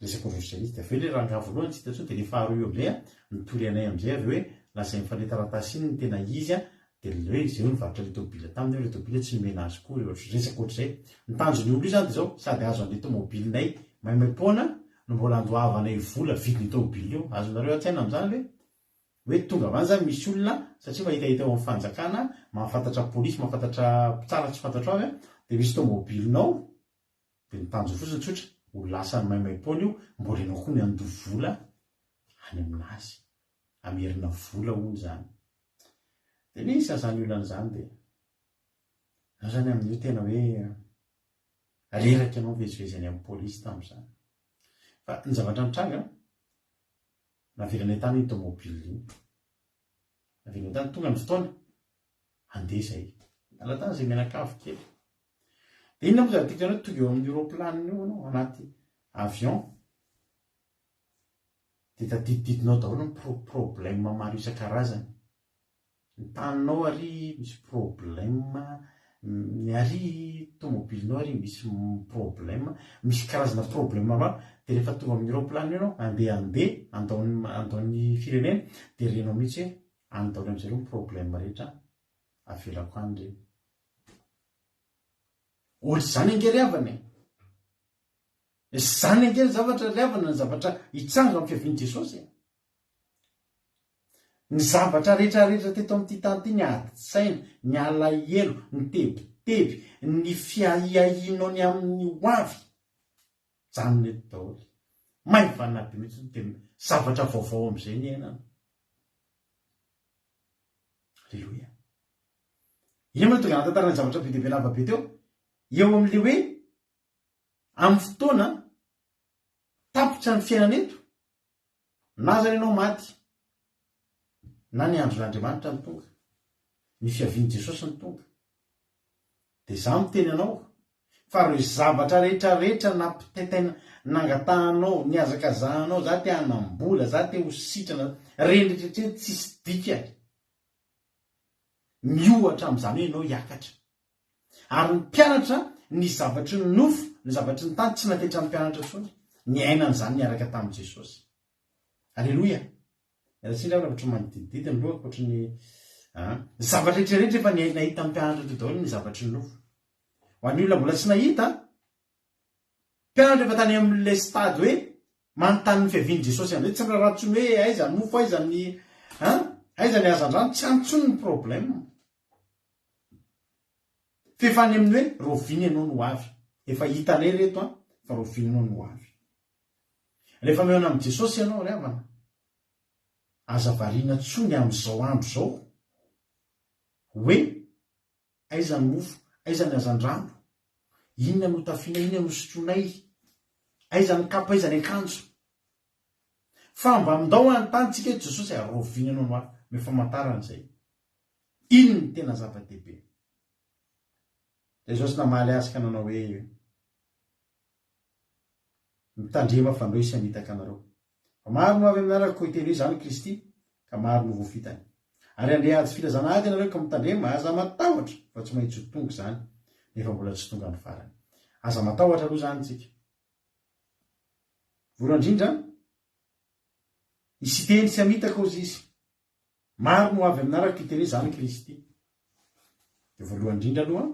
B: Resaka ohatrohatr'izay mihitsy. Dia avy eo ilay rangahy voalohany tsy hita intsony dia ilay faharoa io amin'izay an, nitory anay amin'izay avy eo hoe lazainy fa ilay taratasy iny no tena izy an, dia ilay hoe izay hono nivarotra ilay tômôbila taminy eo, ilay tômôbila tsy nomena azy koa, resaka ohatr'izay. Ny tanjon'io olona io izany dia izao, sady azo an'ilay tômôbilinay maimaim-poana no mbola andoavanay vola vidin'io tômôbila io. Azonareo an-tsaina amin'izany ve? Hoe tonga avy any izany misy olona, satria mahitahita eo amin'ny fanjakana, mahafantatra polisy, mahafantatra mpitsara tsy fantatro avy an, dia misy tômôbilinao, Dia ny tanjona fotsiny tsotra, ho lasany maimaimpoana io, mbola ianao koa ny handoa vola any aminazy. Hamerina vola hono izany. Dia nisy an'izany olana izany dia ianao izany amin'io tena hoe reraka ianao mivezivezy any amin'ny polisy tamin'izany. Fa ny zavatra nitranga, navelanay tany iny tomobile iny. Navelanay tany, tonga ny fotoana, handeha izay. Niala tany izay mianakavy kely. Dia inona moa izany tiako ianao tonga eo amin'ny roplanina eo ianao, anaty avion, dia tadidididinao daholo ny pro- problème maro isan-karazany. Ny taninao ary misy problème, ny ary tomobilinao ary misy problème, misy karazana problème maro, dia rehefa tonga amin'ny roplanina eo ianao, andeha handeha handao ny handao ny firenena, dia renao mihitsy hoe any daholo amin'izay aloha ny problème rehetra avelako any ireny. Ohatr'izany ange ry havana e! Izany ange ny zavatra ry havana, ny zavatra hitranga amin'ny fiavian'i Jesosy e! Ny zavatra rehetra rehetra teto amin'ity tany ity, ny adin-tsaina, ny alahelo, ny tebiteby, ny fiahiahianao ny amin'ny ho avy, mijanona eto daholo. Maivana be mihitsy dia zavatra vaovao amin'izay ny iainana. Aleloia. Inona moa no tonga nahatantarana ny zavatra be dia be lava be teo? Eo amin'ilay hoe amin'ny fotoana tapitra ny fiainana eto, na zany ianao maty, na ny andron'Andriamanitra no tonga, ny fiavian'i Jesosy no tonga. Dia izaho miteny anao fa ireo zavatra rehetra rehetra nampitaitaina, nangatahanao, nihazakazahanao, za te hanam-bola, za te ho sitrana, ireny rehetra ireny tsisy dikany. Miohatra amin'izany hoe ianao hiakatra. Ary ny mpianatra, ny zavatry ny nofo, ny zavatry ny tany tsy nataitra ny mpianatra intsony. Niaina an'izany niaraka tamin'i Jesosy. Aleloia! Miala tsiny raha ohatry ny manodidididy ny lohako ohatry ny ah. Ny zavatra rehetra rehetra efa nahita ny mpianatra teo daholo ny zavatry ny nofo. Ho an'ny olona mbola tsy nahita, mpianatra efa tany amin'ilay stade hoe manontany ny fiavian'i Jesosy amin'izay, tsy miraharaha intsony hoe aiza ny mofo, aiza ny ah, aiza ny hazandrano, tsy any intsony ny problème. Fa efa any amin'ny hoe rahoviana ianao no ho avy. Efa hitanay ireto an, fa rahoviana ianao no ho avy. Rehefa mihaona amin'i Jesosy ianao ry havana, aza variana intsony amin'izao andro izao hoe aiza ny mofo, aiza ny hazandrano, inona no tafianay, inona no sotroinay, aiza ny kapa, aiza ny akanjo. Fa mba mindao hanontany tsika hoe Jesosy a, rahoviana ianao no avy? Omeo famantarana izay. Iny no tena zava-dehibe. Jesosy namaly azy ka nanao hoe, Mitandrema fandrao hisy hamitaka anareo. Fa maro no avy amin'ny anarako hiteny hoe, Izaho no Kristy, ka maro no voafitany. Ary handre ady sy filazana ady ianareo, ka mitandrema, aza matahotra, fa tsy maintsy ho tonga izany, nefa mbola tsy tonga ny farany. Aza matahotra aloha izany isika. Voalohany indrindra, hisy hiteny sy hamitaka hozy izy. Maro no avy amin'ny anarako hiteny hoe izaho no Kristy. Dia voalohany indrindra aloha,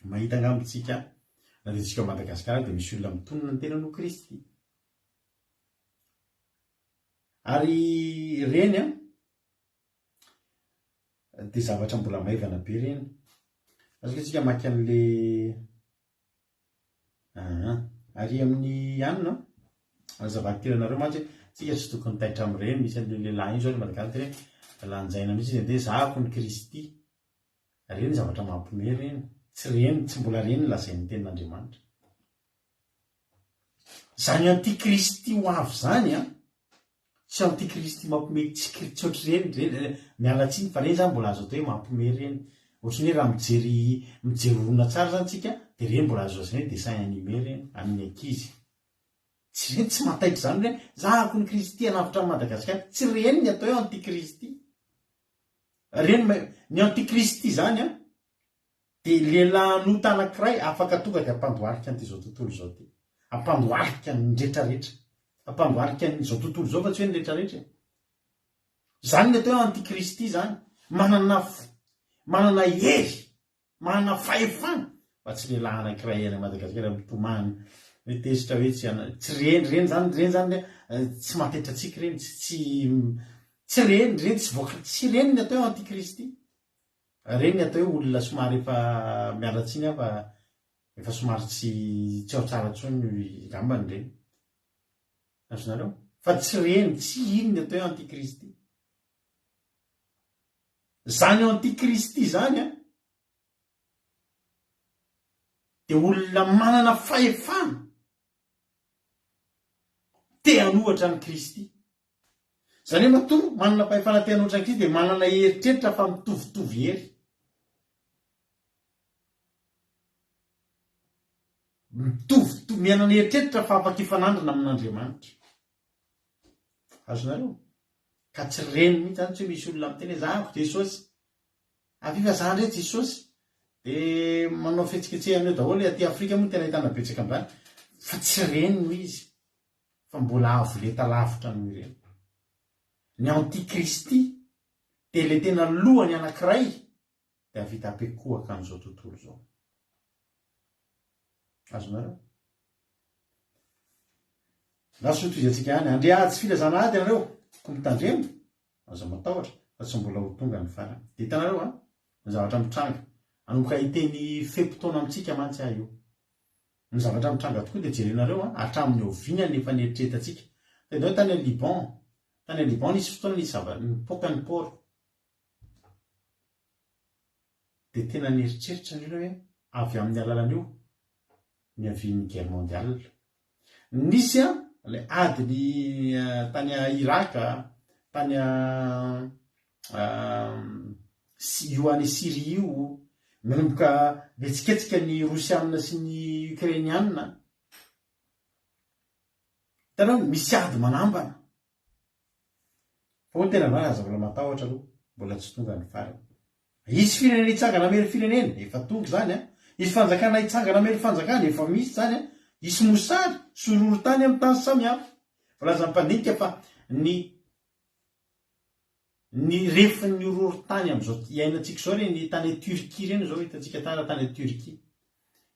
B: mahita angamba isika, na dia isika ao Madagasikara dia misy olona mitonona ny tenany ho Kristy. Ary ireny an, dia zavatra mbola maivana be ireny. Azoko isika maka an'le Aa. Ary amin'ny anona, hazavako kely anareo mantsy hoe tsika tsy tokony taitra amin'ireny, misy an'ilay lehilahy iny zao any Madagasikara tena hoe lanjaina mihitsy izy andeha zahako ny Kristy. Ireny zavatra mampiomehy ireny, tsy ireny, tsy mbola ireny no lazain'ny tenin'Andriamanitra. Izany antikristy ho avy izany an, Tsy antikristy mampiomehy tsy kri tsy ohatr'ireny ireny miala tsiny fa ireny zany mbola azo atao hoe mampiomehy ireny ohatry ny hoe raha mijery mijery horonantsary zany tsika dia ireny mbola azo lazaina hoe dessin animé ireny an'ny ankizy tsy ireny tsy mahataitra izany hoe zahako ny kristy hanavotra an'i Madagasikara tsy ireny ny atao hoe antikristy ireny ny antikristy izany an Dia lehilahin'ota anankiray afaka tonga dia hampandohalika an'ity izao tontolo izao ity. Hampandohalika ny retraretra. Hampandohalika an'izao tontolo izao fa tsy hoe ny retraretra e. Izany ny atao hoe antikristy izany. Manana manana hery, manana fahefana fa tsy lehilahy anankiray any Madagasikara mitomany hoe tezitra hoe tsy tsy reny, reny izany, reny izany tsy mahatezitra antsika ireny, tsy tsy tsy reny, reny tsy voa tsy reny ny atao hoe antikristy. Reny ny atao hoe olona somary efa miala tsiny aho fa efa somary tsy tsy ao tsara intsony angambany ireny. Azonareo? Fa tsy reny, tsy iny ny atao hoe antikristy. Zany antikristy zany an, dia olona manana fahefana te hanohatra an'i Kristy. Izany hoe matoa manana fahefana te hanohatra an'i Kristy dia manana eritreritra fa mitovitovy hery. Mitovitovy, manana eritreritra fa afaka hifanandrina amin'Andriamanitra. Azonareo? Ka tsy reny mihitsy zany tsy hoe misy olona miteny hoe zahako Jesosy. Avia fa za ndray Jesosy. Dia manao fihetsiketsehana eo daholo, aty Afrika moa no tena ahitana betsaka an'izany. Fa tsy reny no izy. Fa mbola avo lenta lavitra noho ireny. Ny antikristy dia ilay tena lohany anankiray dia hahavita hampikohaka an'izao tontolo izao. Azonareo? Lasa ho tohizantsika ihany. Handre ady sy filazana ady ianareo, koa mitandrema, aza matahotra, fa tsy mbola ho tonga ny farany. Dia hitanareo an, ny zavatra mitranga. Hanomboka hiteny fe-potoana amintsika mantsy aho io. Ny zavatra mitranga tokoa dia jerenareo an, hatramin'ny oviana ny efa nieritreretantsika. Tadidio tany Liban, tany Liban nisy fotoana nisy zava, nipoaka ny port. Dia tena nieritreritra ny olona hoe avy amin'ny alalan'io niavian'ny guerre mondiale. Nisy an, ilay ady ny tany Irak, tany io any Syrie io, nanomboka nihetsiketsika ny Rosiana sy ny Ukrainiana. Hitanao, misy ady manambana. Fa hoy ny tena marina, aza mbola matahotra aloha, mbola tsy tonga ny farany. Hisy firenena hitsangana hamely firenena, efa tonga izany an! Hisy fanjakana hitsangana hamely fanjakana, efa misy izany an! Hisy mosary sy horohorontany amin'ny tany samihafa. Voalazan'ny mpandinika fa ny ny refin'ny horohorontany amin'izao iainantsika izao ireny tany Turquie ireny izao hitantsika tara tany Turquie.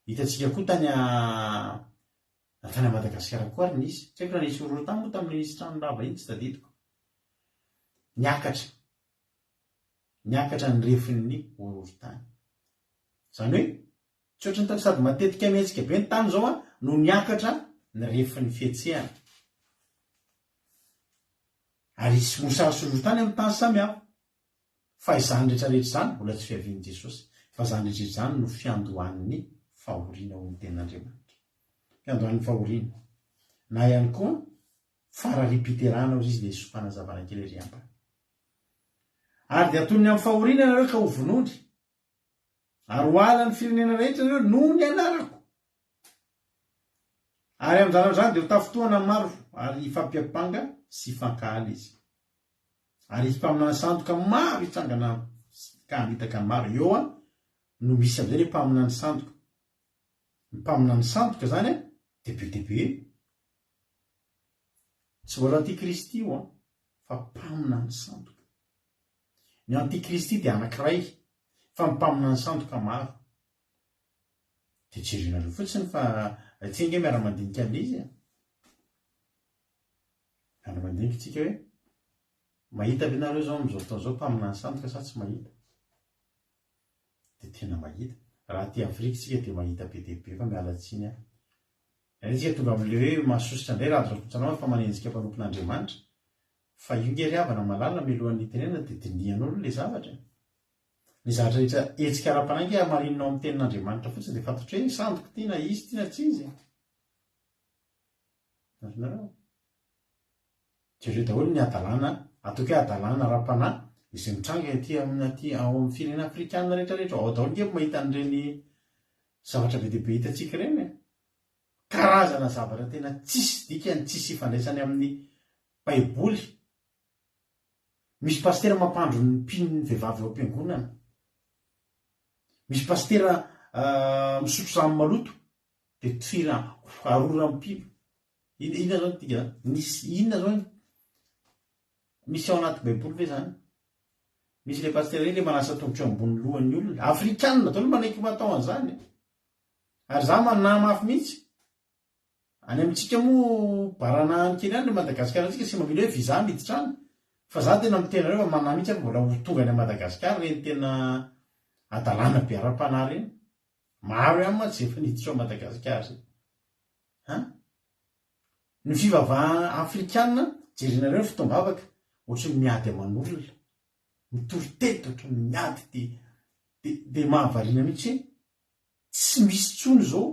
B: Hitantsika koa tany Na tany Madagasikara koa ary nisy. Tsy haiko raha nisy horohorontany moa tamin'iny nisy trano rava iny, tsy tadidiko. Niakatra. Niakatra ny refin'ny horohorontany. Izany hoe, tsy ohatran'ny tany sady matetika mihetsika be ny tany izao an, no niakatra ny refin'ny fihetsehana. Ary hisy mosary sy horohorontany amin'ny tany samihafa. Fa izany rehetra rehetra izany mbola tsy fiavian'i Jesosy, fa izany rehetra izany no fiandohan'ny fahoriana hoy ny tenin'Andriamanitra. Fiandohan'ny fahoriana. Na ihany koa farariam-piterahana hozy izy ilay fanazavana kely ery ambany. Ary dia hatoniny amin'ny fahoriana ianareo ka ho vonoiny. Ary ho halan'ny firenena rehetra ianareo noho ny anarako. Ary amin'izany andro izany dia ho tafintohana ny maro, ary hifampiampanga sy hifankahala izy. Ary hisy mpaminany sandoka maro hitsangana ka hamitaka ny maro. Eo no misy amin'izay ilay mpaminany sandoka. Ny mpaminany sandoka izany dia be dia be. Tsy mbola antikristy io an, fa mpaminany sandoka. Ny antikristy dia anankiray, fa ny mpaminany sandoka maro. Dia jerenareo fotsiny fa tsy ange miara-mandinika an'ilay izy e. Miara-mandinika tsika hoe mahita ve nareo izao amin'izao fotoana izao mpaminany sandoka sa tsy mahita? Dia tena mahita. Raha aty Afrika isika dia mahita be dia be fa miala tsiny aho. Indray isika tonga amin'ilay hoe mahasosotra indray raha azo fa manenjika mpanompon'Andriamanitra. Fa io nge ry havana malala mialohan'ny hitenenana dia dinihanao aloha ilay zavatra e. Ny zavatra rehetra hetsika ara-panahy ange hamarininao amin'ny tenin'Andriamanitra fotsiny dia fantatro hoe sandoka ity na izy ity na tsy izy e. Azonareo? Jereo daholo ny hadalana, ataoko hoe hadalana ara-panahy izay mitranga ety amin'ny aty ao amin'ny firenena afrikana rehetra rehetra. Ao daholo ange mahita an'ireny zavatra be dia be hitantsika ireny e. Karazana zavatra tena tsisy dikany, tsisy ifandraisany amin'ny baiboly. Misy pasitera mampandro ny mpino ny vehivavy ao am-piangonana. Misy pasitera misotro rano maloto. Dia tifirina arora amin'ny pipa. Inona izao ny dika zany? Nisy inona izao ny misy ao anaty baiboly ve zany? Misy le pasitera iny le manasa tongotra eo ambony lohan'ny olona. Afrikanina daholo manaiky matao an'izany. Ary za manahy mafy mihitsy. Any amintsika moa baranahany kely any le Madagasikara antsika tsy mba mila hoe visa miditra any. Fa za tena miteny anareo fa manahy mihitsy aho fa mbola ho tonga any Madagasikara ireny tena hadalana be ara-panahy ireny. Maro ihany mantsy izay efa niditra ao Madagasikara izay. An? Ny fivavahana afrikana, jerenareo ny fotoam-bavaka, ohatry ny miady aman'olona. Mitory teny ohatry ny miady dia dia dia mahavariana mihitsy hoe tsy misy intsony izao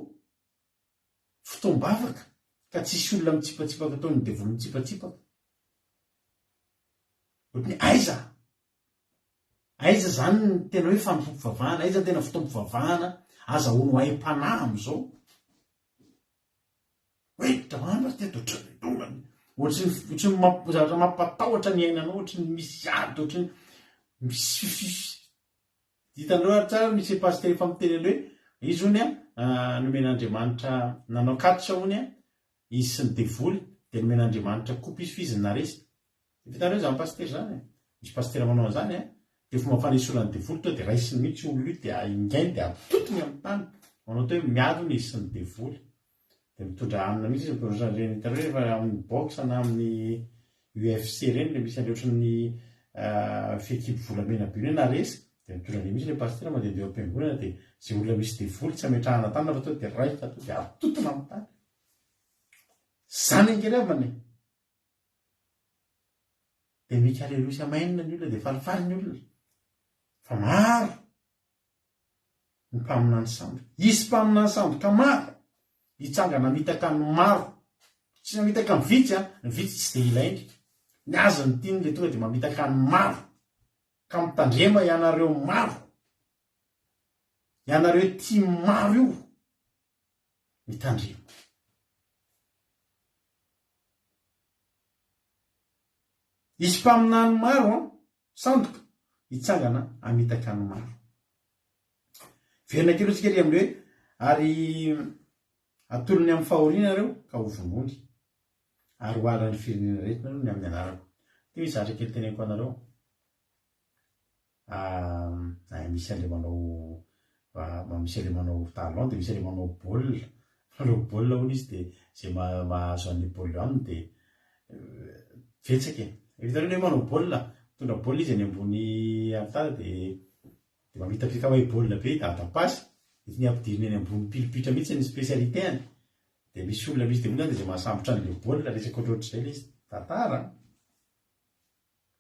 B: fotoam-bavaka ka tsisy olona mitsipatsipaka ataon'ny devoly mitsipatsipaka. Ohatry ny aiza? Aiza izany ny tena hoe fanompoam-pivavahana? Aiza ny tena fotoam-pivavahana azahoanao aim-panahy amin'izao? Hoe dahalo ary teto ohatran'ny lohany. Ohatry ny ohatry ny mamp- zavatra mampatahotra ny ainanao, ohatry ny misy ady, ohatry ny misy fifify. Hitanareo ary tsara misy pasitera efa miteny an'le hoe izy hono an nomen'Andriamanitra nanao catch hono an izy sy ny devoly dia nomen'Andriamanitra coupe izy fa izy no naharesy. Efa hitanareo izany pasitera izany e? Misy pasitera manao an'izany an! Dia fomba fanesorana ny devoly tonga dia raisiny mihitsy io olona io dia ahingainy dia atotony amin'ny tany. Manao atao hoe miady hono izy sy ny devoly. Dia mitondra hanina mihitsy izy, mitondra ohatran'ireny hitanareo rehefa amin'ny boxe na amin'ny UFC ireny ilay misy an'ilay ohatran'ny fehikibo volamena be iny hoe naharesy. Dia mitondra an'iny mihitsy ilay pasitera mandehandeha ao am-piangonana dia izay olona misy devoly tsy ametrahana tanana fa tonga dia raisina tonga dia atotona amin'ny tany. Izany ange ry havana e! Dia mikalelosy sy amainina ny olona dia falifaly ny olona. Fa maro ny mpaminany sandoka. Hisy mpaminany sandoka maro hitsangana hamitaka ny maro. Tsy hamitaka ny vitsy an, ny vitsy tsy dia ilainy. Ny azy ny tiany le tonga dia mamitaka ny maro. Ka mitandrema ianareo maro. Ianareo tia maro io. Mitandrema. Hisy mpaminany maro an, sandoka, hitsangana hamitaka ny maro. Verina kely hotsika ery amin'ny hoe ary atolony amin'ny fahoriana nareo ka ho vonoiny ary ho halan'ny firenena rehetra nareo ny amin'ny anarako. Ity misy zavatra kely teneniko anareo. Ah, misy an'ilay manao misy an'ilay manao talon dia misy an'ilay manao baolina. Manao baolina hono izy dia izay mahazo an'ilay baolina aminy dia betsaka e. Hitanareo ilay manao baolina, mitondra baolina izy any ambony alitara dia dia mamitapitaka mahay baolina be i Dada Pasy. Dia tiany ampidirina eny ambony pilipitra mihitsy ny spécialité-ny. Dia misy olona misy devoly zany dia izay mahasambotra an'ilay baolina, resaka ohatrohatr'izay ilay izy. Tantara an!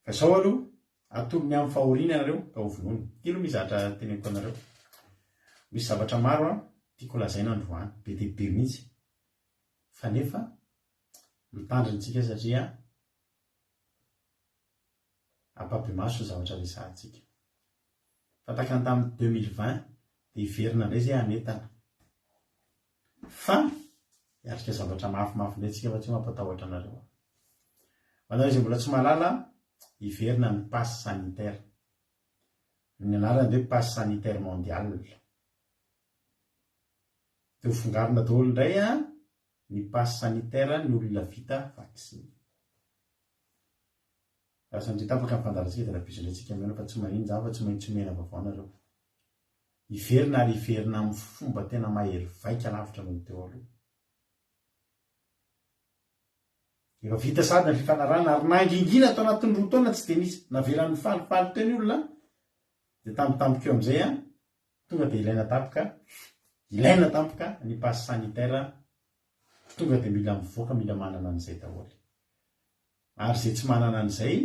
B: Fa izao aloha, atolony amin'ny fahoriana ianareo ka ho vonoiny. Ity aloha misy zavatra teneniko anareo. Misy zavatra maro an, tiako lazaina androany, be dia be mihitsy. Fa nefa, mitandrina isika satria ampahibemaso ny zavatra resahantsika. Fa tahaka ny tamin'ny 2020 dia hiverina indray izay hanentana. Fa hiatrika zavatra mafimafy indray tsika fa tsy mampatahotra anareo aho. Ho anareo izay mbola tsy mahalala, hiverina ny pass sanitaire. Ny anarany dia hoe pass sanitaire mondial. Dia ho fongarina daholo indray ny pass sanitaire ny olona vita vaksiny. Raha sanatria tapaka ny fandaharantsika dia rahampitso indray tsika mihaona fa tsy maninona izany fa tsy maintsy omena vaovao nareo. Hiverina ary hiverina amin'ny fomba tena mahery vaika lavitra noho ny teo aloha. Efa vita sahady ny fifanarahana ary nangingina tao anatin'ny roa taona tsy dia nisy navela nifalifaly teo ny olona dia tampotampoka eo amin'izay an, tonga dia ilaina tampoka, ilaina tampoka ny passe sanitaire, tonga dia mila mivoaka, mila manana an'izay daholo. Ary izay tsy manana an'izay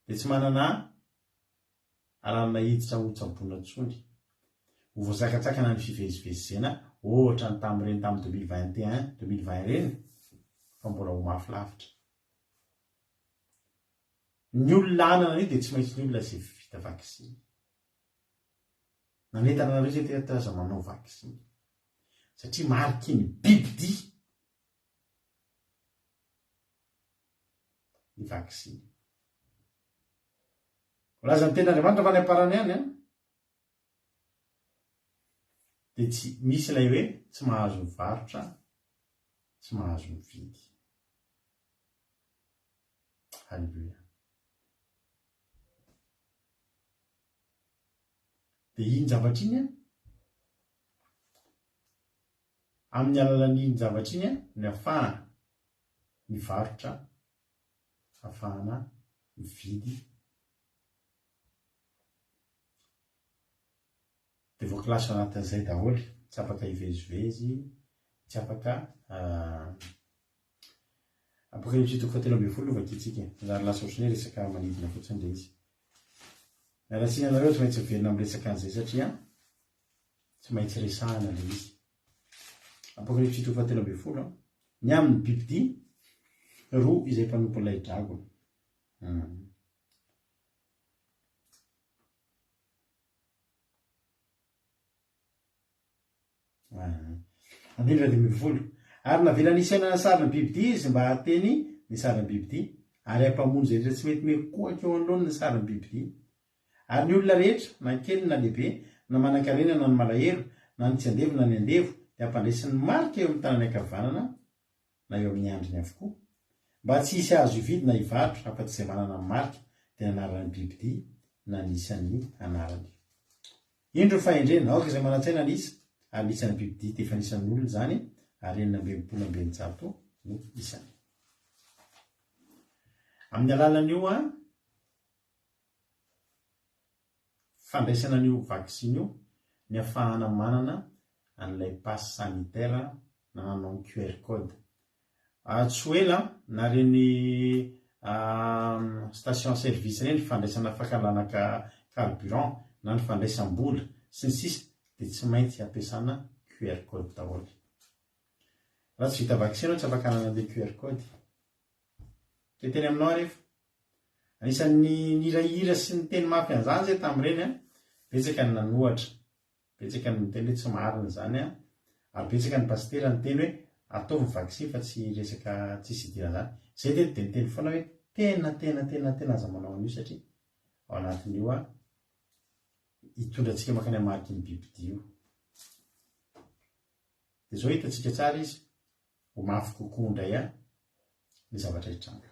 B: dia tsy manana alalana hiditra ho tsaboina intsony. Ho voasakatsakana ny fivezivezena ohatra ny tamin'ireny tamin'ny 2021, 2020 ireny fa mbola ho mafy lavitra. Ny olona hanana an'io dia tsy maintsy ny olona izay vita vaksiny. Nanentana anareo izay teto aza manao vaksiny. Satria mariky ny bibidia ny vaksiny. Voalazan'ny tenin'Andriamanitra fa any am-parany any an. Dia tsy misy ilay hoe tsy mahazo mivarotra, tsy mahazo mividy. Haleloia. Dia iny zavatra iny an, amin'ny alalan'iny zavatra iny an, ny afahana mivarotra, afahana mividy. Dia voakilasy ao anatin'izay daholo, tsy afaka hivezivezy, tsy afaka Apokalypsy toko fahatelo ambinifolo no vakintsika. Zary lasa ohatran'ny hoe resaka manidina fotsiny ilay izy. Miala tsiny anareo tsy maintsy miverina amin'ny resaka an'izay satria tsy maintsy resahana ilay izy. Apokalypsy toko fahatelo ambinifolo. Ny amin'ny bibidia roa izay mpanompon'ilay dragona. Hmm. Andininy 15. Ary navelany hisaina ny sarin'ny bibidia izy mba hahateny ny sarin'ny bibidia, ary hampamono izay rehetra tsy mety mikohaka eo anoloany ny sarin'ny bibidia. Ary ny olona rehetra, na kely na lehibe, na manankarena na ny malahelo, na ny tsy andevo na ny andevo, dia hampandraisiny ny marika eo amin'ny tanany ankavanana na eo amin'ny handriny avokoa, mba tsy hisy hahazo hividy na hivarotra afa-tsy izay manana ny marika, dia ny anaran'ny bibidia na ny isan'ny anarany. Indro ny fahendrena, aoka izay manan-tsaina ny isa, ary ny isan'ny bibidia dia efa anisan'ny olona izany, ary 666 no isany. Amin'ny alalan'io fandraisana an'io vaksiny io ny afahana manana an'ilay pass sanitaire na manao ny QR code. Tsy ho ela na ireny station service ireny fandraisana fakalana carburant na ny fandraisam-bola sy ny sisa dia tsy maintsy ampiasana QR code daholo. Raha tsy vita vaksiny ianao tsy afaka hanana an'ilay QR code. Te hiteny aminao aho rehefa. Anisan'ny nihirahira sy niteny mafy an'izany zay tamin'ireny an, betsaka ny nanohatra. Betsaka ny niteny hoe tsy marina izany an, ary betsaka ny pasitera niteny hoe ataovy ny vaksiny fa tsy resaka tsisy idiran'izany. Zay teto dia niteny foana hoe tena tena tena tena aza manao an'io satria ao anatin'io an, hitondra antsika mankany amin'ny mariky ny bibidia io. Dia izao hitantsika tsara izy, ho mafy kokoa indray an ny zavatra hitranga.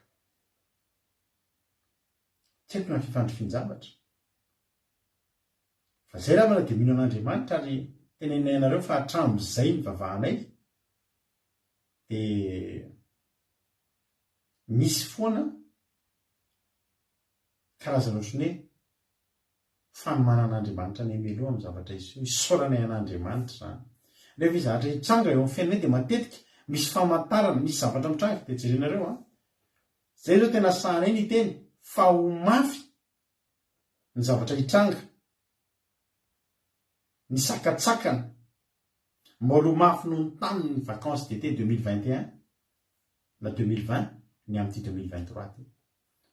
B: Tsy haiko na ny fifandrifian-javatra. Fa zay ravana dia mino an'Andriamanitra ary teneninay anareo fa hatramin'izay nivavahanay dia misy foana karazana ohatran'ny hoe fanomanan'Andriamanitra anay mialoha amin'ny zavatra hiseho, isaoranay an'Andriamanitra izany. Rehefa misy zavatra hitranga eo amin'ny fiainanay dia matetika misy famantarana, misy zavatra mitranga dia jerenareo an! Zay izao tena sahanay ny hiteny fa ho mafy ny zavatra hitranga, ny sakantsakana, mbola ho mafy noho ny tamin' ny vacances d'été 2021 na 2020 ny amin'ity 2023 ity.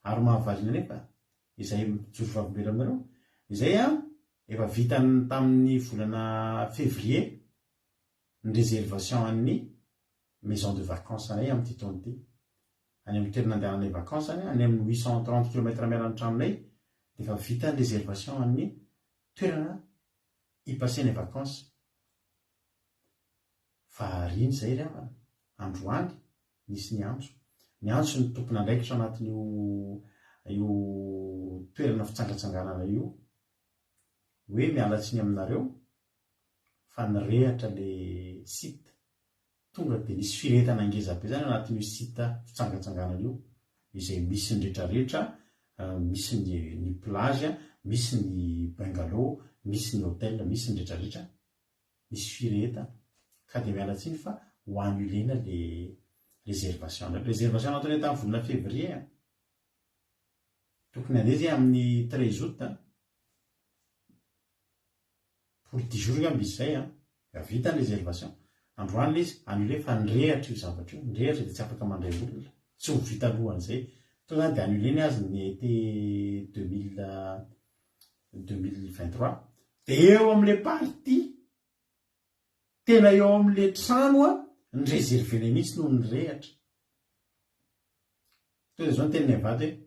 B: Ary mahavariana anefa izay mijoro vavolombelona aminareo, izay an, efa vita tamin'ny volana février ny réservation an'ny maison de vacances anay amin'ity taona ity. Any amin'ny toerana andehananay vacances any, any amin'ny 830 kilomètres miala ny tranonay, dia efa vita ny réservation an'ny toerana hi-passer-nay vacances. Fa ariana izay ry havana, androany nisy niantso. Niantso ny tompon'andraikitra anatin'io io toerana fitsangatsanganana io hoe miala tsiny aminareo fa nirehatra le site Tonga dia nisy firehetana ngeza be zany anatin'io site fitsangatsanganana io, izay misy ny retraretra, misy ny ny plage, misy ny bungalow, misy ny hotel, misy ny retraretra, nisy firehetana. Ka dia miala tsiny fa ho annuler-na le réservation. Réservation nataonay tamin'ny volana février an. Tokony handeha zay amin'ny treize août an. Pour dix jours angamba izy izay an! Efa vita ny réservation. Androany ilay izy, annulé fa nirehatra io zavatra io. Nirehatra dia tsy afaka mandray olona. Tsy ho vita alohan'izay. Tonga dia annulé ny azy ny été 2023. Dia eo amin'ilay partie, tena eo amin'ilay trano an, ni-reserver-nay mihitsy no nirehatra. Tonga dia izao ny teninay mivady hoe,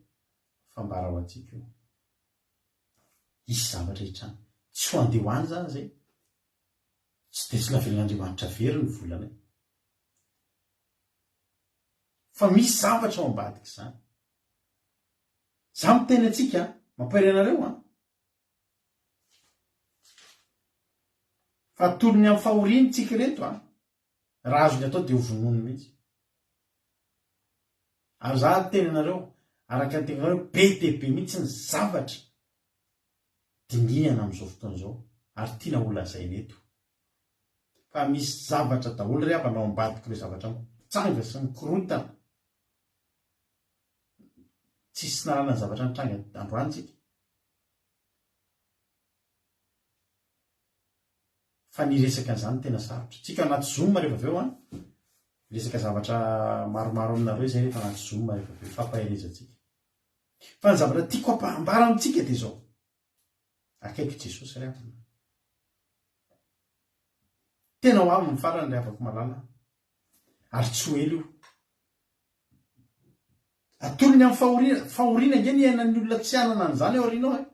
B: fambara ho antsika io. Hisy zavatra hitranga. Tsy ho andeha ho any izany izay. Tsy dia tsy navelan'Andriamanitra very ny volanay. Fa misy zavatra ao ambadik'izany. Za miteny antsika, mampahery anareo an. Fa atolony amin'ny fahoriany tsika ireto an. Raha azony atao dia ho vonoiny mihitsy. Ary za miteny anareo, araka ny teniko anareo, be dia be mihitsy ny zavatra dinihana amin'izao fotoana izao ary tiana ho lazaina eto. Fa misy zavatra daholo ry havana ao ambadik'ireo zavatra mitranga sy mikorontana. Tsisy nahalala ny zavatra nitranga androany tsika. Fa ny resaka an'izany tena sarotra. Tsika anaty zoom rehefa avy eo an. Resaka zavatra maromaro aminareo izay rehefa anaty zoom rehefa avy eo. Fampaherezantsika. Fa ny zavatra tiako ambara amintsika dia izao. Akaiky Jesosy ry havana. Tena ho avy ny farany ry havako malala. Ary tsy ho ela io. Atolony amin'ny fahoriana. Fahoriana ange ny iainan'ny olona tsy hanana an'izany ao aoriana ao e.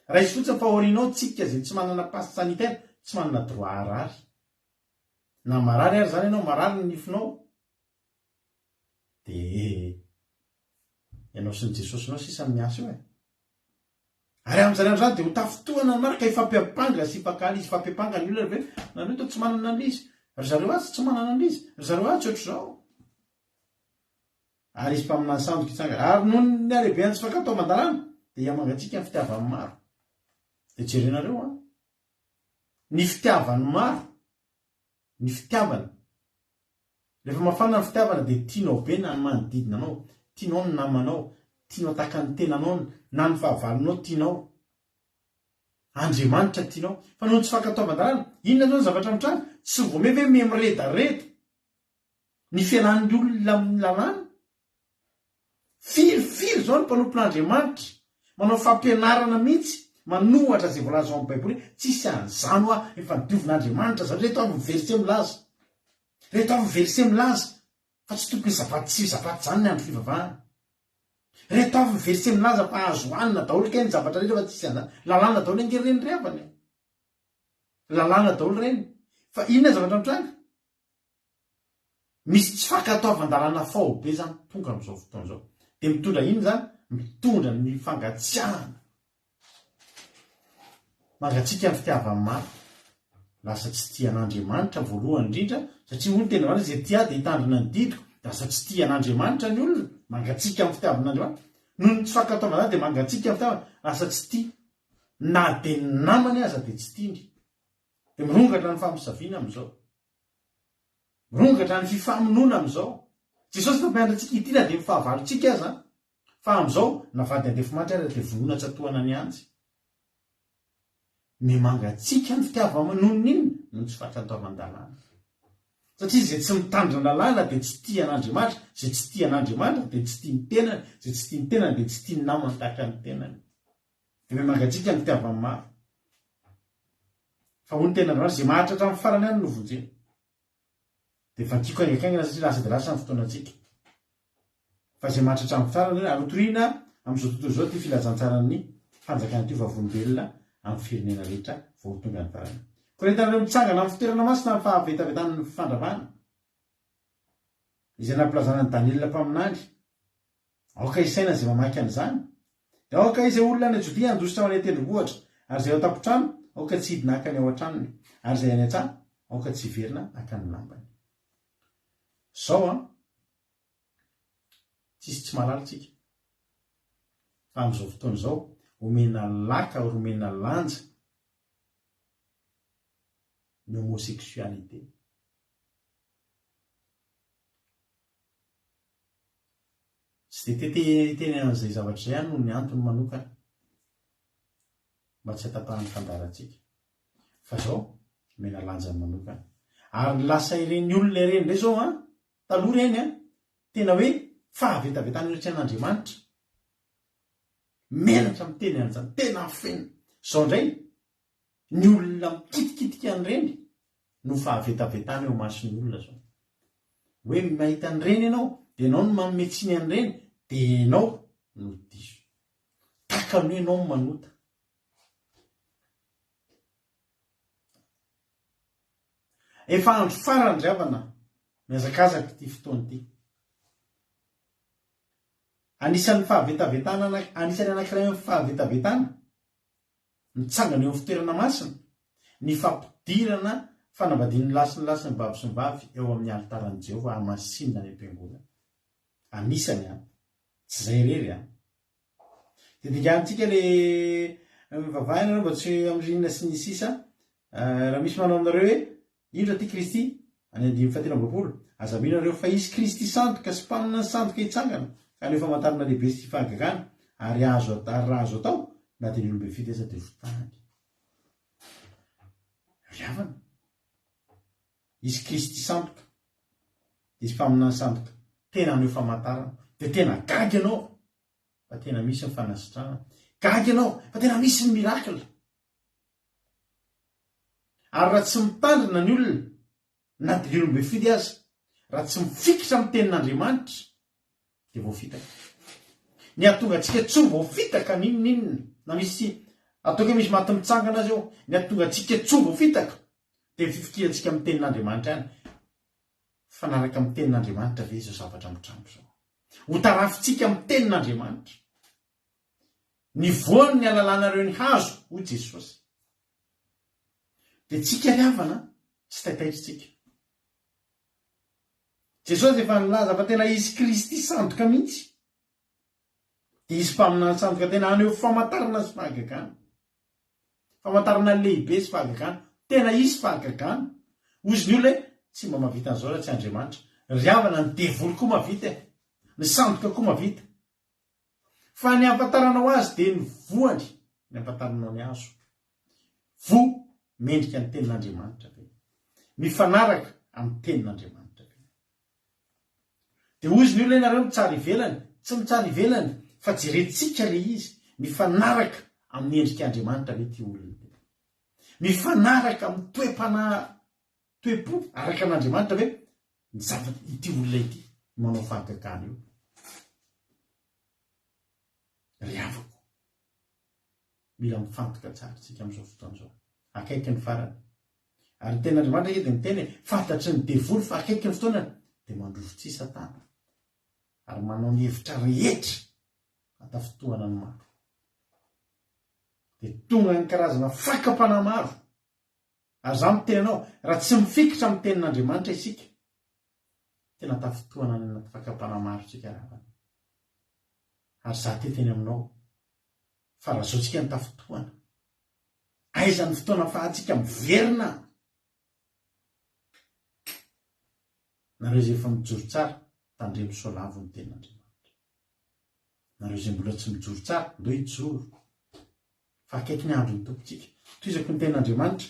B: Raiso fotsiny fa aoriana ao tsika izay tsy manana passe sanitaire, tsy manana droit harary. Na marary ary izany ianao, marary ny nifinao, dia ianao sy ny Jesosinao sisa no miasa eo e. Ary amin'izany andro izany dia ho tafintohana ny maro ka hifampiampanga sy hifankahala izy, hifampiampanga ny olona hoe nareo toa tsy manana an'ilay izy, ry zareo atsy tsy manana an'ilay izy, ry zareo atsy ohatr'izao. Ary hisy mpaminany sandoka hitsangana. Ary noho ny halehiben'ny tsy fankatoavan-dalàna dia hihamangatsiaka ny fitiavan'ny maro. Dia jerenareo an! Ny fitiavan'ny maro, ny fitiavana. Rehefa mafana ny fitiavana dia tianao be na ny manodidina anao, tianao ny namanao, tianao tahaka ny tenanao na ny fahavalonao tianao. Andriamanitra tianao. Fa noho ny tsy fankatoavan-dalàna, inona izao ny zavatra mitranga? Tsy vao may ve miha-miredareda ny fialan'ny olona amin'ny lalàna? Firy firy izao ny mpanompon'Andriamanitra manao fampianarana mihitsy manohatra izay voalaza ao amin'ny Baiboly hoe tsisy an'izany hoa efa nodiovin'Andriamanitra zareo, reto avy ny verset milaza, reto avy ny verset milaza fa tsy tokony zava tsy zava-tsy izany ny andro fivavahana, reto avy ny verset milaza fa azo hanina daholo kay ny zavatra rehetra fa tsisy an'izany, lalàna daholo ange ireny ry havana e, lalàna daholo ireny, fa inona ny zavatra mitranga? Misy tsy fankatoavan-dalàna faobe zany tonga amin'izao fotoana izao. Dia mitondra inona izany? Mitondra ny fangatsiahana. Mangatsiaka ny fitiavan'ny maro. Lasa tsy tia an'Andriamanitra voalohany indrindra, satria hoy ny teny Andriamanitra, izay tia ahy dia hitandrina ny didiko. Dia lasa tsy tia an'Andriamanitra ny olona, mangatsiaka amin'ny fitiavan'Andriamanitra. Noho ny tsy fankatoavan-dalàna dia mangatsiaka ny fitiavana, lasa tsy tia. Na dia ny namany aza dia tsy tiany. Dia mirongatra ny famosaviana amin'izao. Mirongatra ny fifamonoana amin'izao. Jesosy nampianatra antsika hitia na dia ny fahavalontsika aza, fa amin'izao na vady andefimandry aza dia vonoina tsy atohana ny anjy. Miha-mangatsiaka ny fitiavana noho ny inona? Noho ny tsy fankatoavan-dalàna. Satria izay tsy mitandrina lalàna dia tsy tia an'Andriamanitra, izay tsy tia an'Andriamanitra dia tsy tia ny tenany, izay tsy tia ny tenany dia tsy tia ny namany tahaka ny tenany. Dia miha-mangatsiaka ny fitiavan'ny maro. Fa hoy ny tenin'Andriamanitra, izay maharitra hatramin'ny farany ihany no vonjena. Dia vakiko haingankaingana satria lasa dia lasa ny fotoanantsika. Fa izay maharitra hatramin'ny farany, ary hotorina amin'izao tontolo izao ity filazantsaran'ny fanjakana ity ho vavolombelona amin'ny firenena rehetra vao ho tonga ny farany. Koa raha hitanareo mitsangana amin'ny fitoerana masina amin'ny fahavetavetan'ny fandravana, izay nampilazana an'i Daniela mpaminany, Aoka hisaina izay mamaky an'izany. Dia aoka izay olona any Jodia handositra ho any an-tendrombohitra, ary izay ao an-tampon-trano, aoka tsy hidina haka ny ao an-tranony, ary izay any an-tsaha, aoka tsy hiverina haka ny lambany. Izao an, tsisy tsy mahalala tsika, fa amin'izao fotoana izao, omena laka ary omena lanja ny homosexualité. Tsy dia te hiteny an'izay zavatra izay aho noho ny antony manokana mba tsy hatapahan'ny fandaharantsika. Fa izao, omena lanjany manokana. Ary lasa ireny olona ireny indray izao an, taloha ireny an, tena hoe fahavetavetana eo anatrehan'Andriamanitra. Menatra miteny an'izany, tena afenina. Izao indray, Ny olona mikitikitika an'ireny no fahavetavetana eo imason'ny olona zao. Hoe mahita an'ireny ianao dia ianao no manome tsiny an'ireny dia ianao no diso. Takany hoe ianao no manota. Efa andro farany ry havana, mihazakazaka ity fotoana ity. Anisan'ny fahavetavetana, anisan'ny anankiray amin'ny fahavetavetana mitsangana eo amin'ny fitoerana masina, ny fampidirana fanambadian'ny lahy sy ny lahy sy ny vavy sy ny vavy eo amin'ny alitaran'i Jehovah hamasinina any am-piangonana. Anisany an! Tsy izay irery an! Dia dinganintsika le mivavaha ianareo mba tsy amin'ny ririnina sy ny sisa. Raha misy manao aminareo hoe, Indro aty Kristy, any andininy fahatelo amby 20, aza mino ianareo fa hisy Kristy sandoka sy mpaminany sandoka hitsangana ka haneho famantarana lehibe sy fahagagana, ary azo ary raha azo atao, na dia ny olom-befidy aza dia ho fitahany. Ry havana, hisy Kristy sandoka, dia hisy mpaminany sandoka, tena haneho famantarana, dia tena gaga ianao fa tena misy ny fanasitranana, gaga ianao fa tena misy ny miracle. Ary raha tsy mitandrina ny olona, na dia ny olom-befidy aza, raha tsy mifikitra amin'ny tenin'Andriamanitra, dia voafitaka. Ny hahatonga antsika tsy ho voafitaka n'inon'inona, na misy ataoko hoe misy maty mitsangana aza eo, ny hahatonga antsika tsy ho voafitaka dia ny fifikirantsika amin'ny tenin'Andriamanitra ihany. Mifanaraka amin'ny tenin'Andriamanitra ve izao zavatra mitranga izao? Ho tarafintsika amin'ny tenin'Andriamanitra. Ny voany ny halalanareo ny hazo, hoy Jesosy. Dia tsika ry havana, tsy taitaitra tsika. Jesosy efa nilaza fa tena hisy Kristy sandoka mihitsy. Dia hisy mpaminany sandoka tena haneho famantarana sy fahagagana. Famantarana lehibe sy fahagagana. Tena hisy fahagagana. Hozy ny olona hoe, tsy mba mahavita an'izao raha tsy Andriamanitra. Ry havana, ny devoly koa mahavita e. Ny sandoka koa mahavita. Fa ny ahafantaranao azy dia ny voany ny ahafantaranao ny hazo. Voa mendrika ny tenin'Andriamanitra ve? Mifanaraka amin'ny tenin'Andriamanitra ve? Dia hozy ny olona ianareo mitsara ivelany, tsy mitsara ivelany fa jerentsika ilay izy, mifanaraka amin'ny endrik'Andriamanitra ve ity olona ity? Mifanaraka amin'ny toe-panahy, toe-po araka an'Andriamanitra ve ny zavatra ity olona ity manao fahagagana io? Ry havako, mila mifantoka tsara isika amin'izao fotoana izao. Akaiky ny farany. Ary ny tenin'Andriamanitra ange dia miteny hoe fantatry ny devoly fa akaiky ny fotoanany, dia mandrovi-tsihy Satana ary manao ny hevitra rehetra hatafintohana ny maro. Dia tonga ny karazana fakam-panahy maro. Ary izaho miteny anao, raha tsy mifikitra amin'ny tenin'Andriamanitra isika, tena tafintohana any anaty fakam-panahy maro isika ravana. Ary izaho te hiteny aminao, fa raha zao tsika ny tafintohana, aiza ny fotoana afahantsika miverina? Nareo izay efa mijoro tsara, tandremo sao lavo ny tenin'Andriamanitra. Nareo izay mbola tsy mijoro tsara, ndao hijoro. Fa akaiky ny andron'ny Tompontsika. Tohizako ny tenin'Andriamanitra.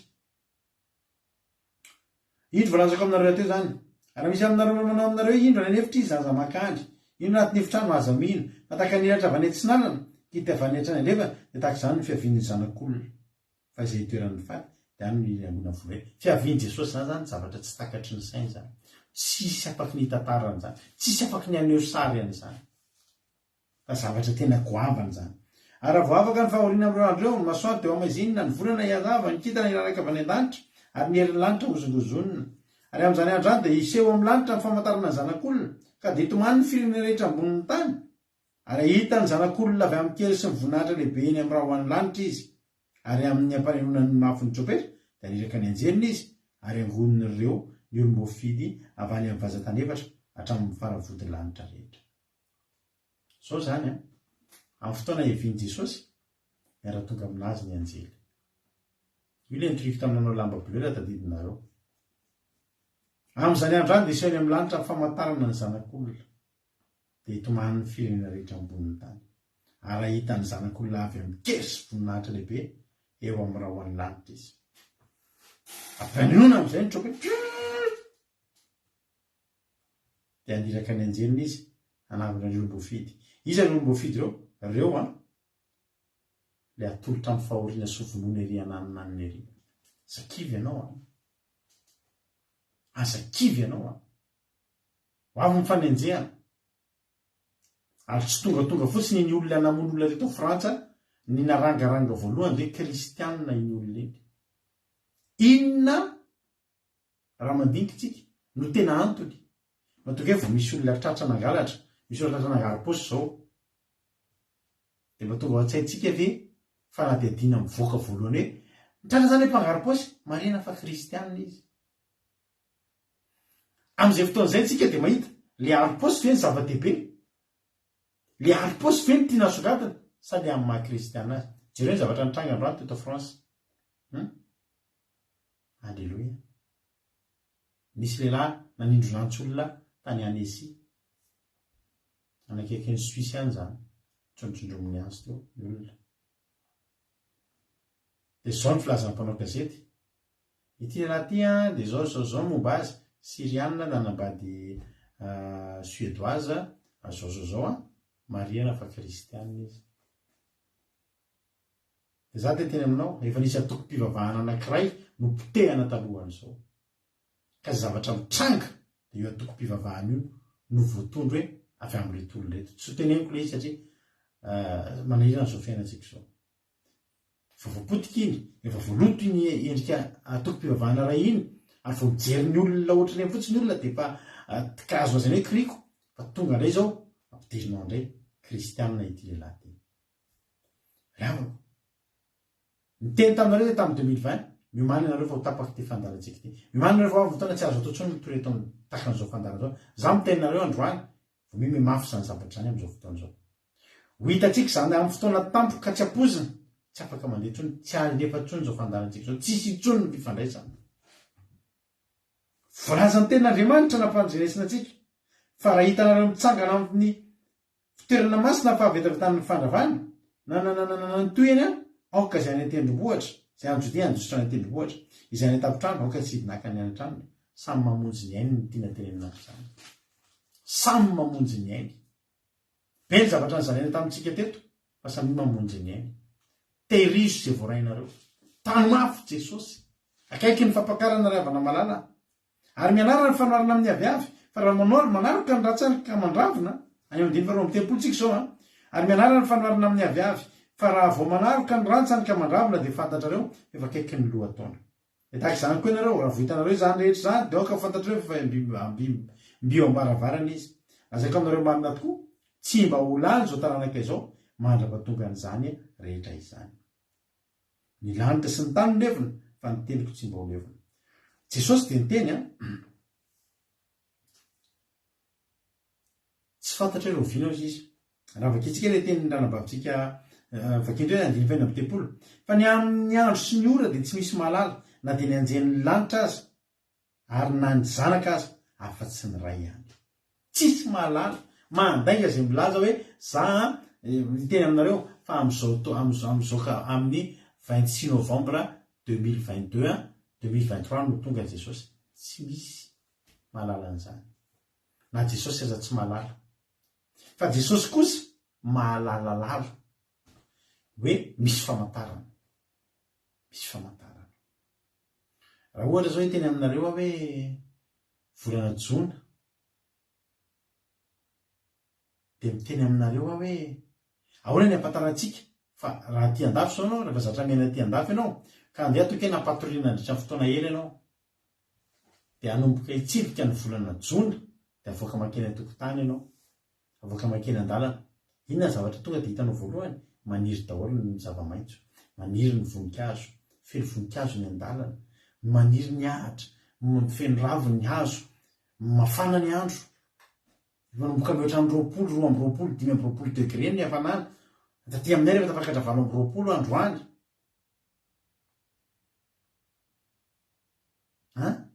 B: Indro voalazako aminareo rahateo izany. Raha misy aminareo manao aminareo hoe, Indro any an'efitra izy, aza mankany. Indro anatin'ny efitrano, aza mino. Fa tahaka ny elatra avy any atsinanana, hita avy any hatrany andrefana, dia tahaka izany ny fiavian'ny Zanak'olona. Fa izay itoeran'ny faty, dia any no hiangona voalohany. Fiavian'i Jesosy izany izany zavatra tsy takatry ny saina izany. Tsisy afaky ny hitantara an'izany. Tsisy afaky ny haneho sary an'izany. Fa zavatra tena goavana izany. Ary raha vao afaka ny fahoriana amin'ireo andro ireo, ny masoandro dia ho hamaizinina, ny volana hihazava, ny kintana hiraraka avy any an-danitra, ary ny herin'ny lanitra hozongozonina. Ary amin'izany andro izany dia hiseho amin'ny lanitra ny famantarana ny Zanak'olona, ka dia hitomany ny firenena rehetra ambonin'ny tany, ary hahita ny Zanak'olona avy amin-kery sy ny voninahitra lehibe eny amin'ny rahona ny lanitra izy. Ary amin'ny hampanenoana ny mafin'ny trompetra, dia haniraka ny anjeliny izy, ary hangonin'ireo ny olom-boafidy avy any amin'ny vazan-tany efatra hatramin'ny faravodilanitra rehetra. Zao zany an, amin'ny fotoana hiavian'i Jesosy, miara-tonga aminazy ny anjely. Io ilay nitoriko tamin'ny nanao lamba bleu raha tadidinareo. Amin'izany andro izany dia hiseho any amin'ny lanitra ny famantarana ny Zanak'olona. Dia hitomany ny firenena rehetra ambonin'ny tany. Ary hahita ny Zanak'olona avy amin-kery sy voninahitra lehibe eo amin'ny rahon'ny lanitra izy. Ampanenoina amin'izay ny trompetra. Dia haniraka ny anjeliny izy hanangona ireo olom-boafidy. Iza ireo olom-boafidy ireo? Ireo an, ilay atolotra amin'ny fahoriana sy hovonoina ery ananona anona ery. Aza kivy ianao an. Aza kivy ianao an. Ho avy ny fanenjehana. Ary tsy tongatonga fotsiny iny olona namono olona teto Frantsa, ny narangaranga voalohany dia kristianina iny olona iny. Inona? Raha mandinika tsika, no tena antony. Matokia hoe vao misy olona tratra nangalatra, misy olona tratra nangaro-paosy izao. Dia mba tonga ao an-tsaintsika ve fanadihadiana mivoaka voalohany hoe, ny tratra izany hoe mpangaro-paosy? Marihina fa kristianina izy. Amin'izay fotoana izay tsika dia mahita, le aro-paosy ve ny zava-dehibe? Le aro-paosy ve no tiana asongadina sa le amin'ny maha kristiana azy? Jereo ny zavatra nitranga androany teto France. Hum? Alléluia. Nisy lehilahy nanindrona antsy olona tany Annecy. Any akaikin'i Suisse any izany. Tsindrotsindrominy antsy teo ny olona. Dia izao ny filazan'ny mpanao gazety. Ity lehilahy ity an, dia izao izao izao ny momba azy, Syriana nanambady Suédoise, ary izao izao izao an, marihana fa kristiana izy. Dia za te hiteny aminao, efa nisy antokom-pivavahana anankiray nopotehana talohan'izao. Ka izay zavatra mitranga dia io antokom-pivavahana io no voatondro hoe avy amin'ireto olona ireto. Tsy ho teneniko ilay izy satria manahirana izao fiainantsika izao. Efa voapotika iny, efa voaloto iny endrika antokom-pivavahana iray iny, ary vao mijery ny olona ohatr'ireny fotsiny ny olona dia efa ka azo lazaina hoe kiriko, fa tonga indray izao, ampidirinao indray kristianina ity lehilahy ity. Ry havako, niteny taminareo izay tamin'ny 2020, miomàna ianareo fa ho tapaka ity fandaharantsika ity. Miomàna ianareo fa ho avy ny fotoana tsy azo atao intsony ny mitory eto amin'ny tahaka an'izao fandaharana izao. Izaho miteny anareo androany, vao miha mafy izany zavatra izany amin'izao fotoana izao. Ho hitantsika izany amin'ny fotoana tampoka tsy ampoizina, tsy afaka mandeha intsony, tsy alefa intsony izao fandaharantsika izao, tsisy intsony ny fifandraisana. Voalazan'ny tenin'Andriamanitra nampandrenesina antsika fa raha hitanareo mitsangana amin'ny Fitoerana masina fahavetavetan'ny ny fandravana, na na na na na na ny tohiny an, aoka izay any an-tendrombohitra, izay any Jodia handositra any an-tendrombohitra, izay any an-tampon-trano, aoka tsy hidina haka ny any an-tranony, samy mamonjy ny ainy no tiana tenenina amin'izany. Samy mamonjy ny ainy. Be ny zavatra nozaraina tamintsika teto, fa samia mamonjy ny ainy. Tehirizo izay voarainareo. Tano mafy Jesosy. Akaiky ny fampakarana ry havana malala. Ary mianara ny fanoharana amin'ny aviavy, fa raha manao manaroka ny ratsy ka mandravona, any amin'ny andininy faharoa amby telopolo tsika izao an, ary mianara ny fanoharana amin'ny aviavy, fa raha vao manaroka ny rantsany ka mandravona dia fantatrareo fa efa akaiky ny lohataona. Dia tahaka izany koa ianareo, raha vao hitanareo izany rehetra izany, dia aoka ho fantatrareo fa efa mby eo am-baravarana izy. Lazaiko aminareo marina tokoa, tsy mba ho lany izao taranaka izao mandra-pahatongan'izany rehetra izany. Ny lanitra sy ny tany no levona, fa ny teniko tsy mba ho levona. Jesosy dia niteny an! Tsy fantatra hoe rahoviana hozy izy. Raha vakintsika ilay tenin'ny ranabavintsika vakio indray ny andininy fahenina amby telopolo. Fa ny amin'ny andro sy ny ora dia tsy misy mahalala, na dia ny anjelin'ny lanitra aza. Ary na ny zanaka aza afa-tsy ny Ray ihany. Tsisy mahalala. Mandainga izay milaza hoe za an, miteny aminareo fa amin'izao amin'izao ka amin'ny 26 novembre 2022 an, 2023 no tonga Jesosy. Tsy misy mahalala an'izany. Na Jesosy aza tsy mahalala. Fa Jesosy kosa mahalalalala hoe misy famantarana. Misy famantarana. Raha ohatra zao hiteny aminareo aho hoe volana jona dia miteny aminareo aho hoe ahoana ny ampatanantsika fa raha aty andafy zao ianao, rehefa zatra miaina aty andafy ianao ka andeha ataoko hoe nampatoriana nandritra ny fotoana ela ianao dia hanomboka hitsidika ny volana jona dia avoaka mankeny an-tokotany ianao Avoaka mankeny an-dalana. Inona ny zavatra tonga dia hitanao voalohany? Maniry daholo ny zava-maitso. Maniry ny voninkazo. Feno voninkazo ny an-dalana. Maniry ny ahitra. Feno raviny ny hazo. Mafana ny andro. Manomboka mihoatra ny 20, 22, 25 degré ny hafanana. Taty aminay rehefa tafakatra 28 androany. An?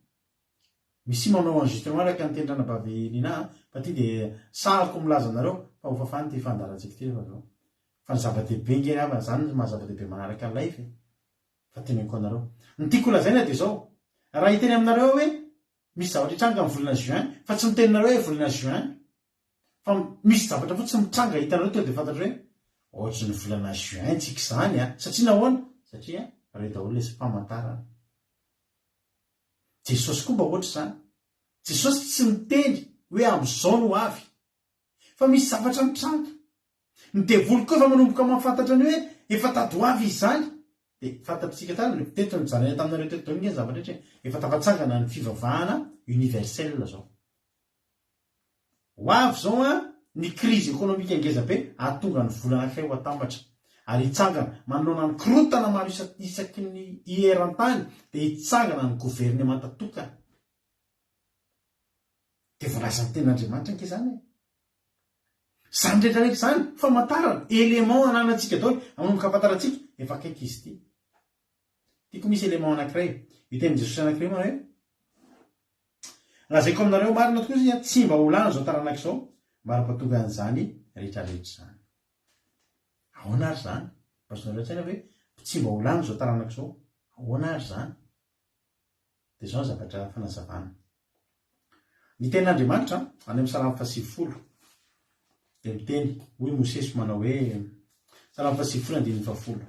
B: Misy manao enregistrement araka ny tenin-dranabavy Nina an, fa ity dia sahako milaza anareo fa ho fafany ity fandaharantsika ity rehefa avy eo. Fa ny zava-dehibe nge ry havana, zany no maha zava-dehibe manaraka live e. Fa teneniko anareo. Ny tiako holazaina dia izao, raha hiteny aminareo aho hoe misy zavatra hitranga amin'ny volana juin, fa tsy miteny nareo hoe volana juin, Fa misy zavatra fotsiny mitranga hitanareo tonga dia fantatrareo hoe ohatry ny volana juin tsika izany an! Satria nahoana? Satria reo daholo ilay famantarana. Jesosy koa mba ohatry izany. Jesosy tsy miteny hoe amin'izao no avy. Fa misy zavatra mitranga. Ny devoly koa efa manomboka mahafantatra ny hoe efa tady ho avy izy izany. Dia fantatritsika tsara ny teto nizaraina taminareo teto daholo nge ny zavatra rehetra e. Efa tafatsangana ny fivavahana universel zao. Ho avy zao an ny crise économique ngeza be hahatonga ny vola anankiray ho atambatra. Ary hitsangana manoloana ny korontana maro isaky ny eran-tany dia hitsangana ny governemanta tokana. Dia voalazan'ny tenin'Andriamanitra ange izany e. Izany rehetra rehetra izany, famantarana, élément ananantsika daholo, manomboka ahafantarantsika, efa akaiky izy ity. Tiako misy élément anankiray, io tenin'i Jesosy anankiray manao hoe, Lazaiko aminareo marina tokoa izy, tsy mba ho lany izao taranaka izao, mara-pahatonga an'izany rehetra rehetra izany. Ahoana ary izany? Azonareo an-tsaina ve hoe tsy mba ho lany izao taranaka izao? Ahoana ary izany? Dia izao ny zavatra fanazavana. Ny tenin'Andriamanitra, any amin'ny Salamo fahasivifolo, dia miteny, hoy Mosesy manao hoe, Salamo fahasivifolo andininy fahafolo,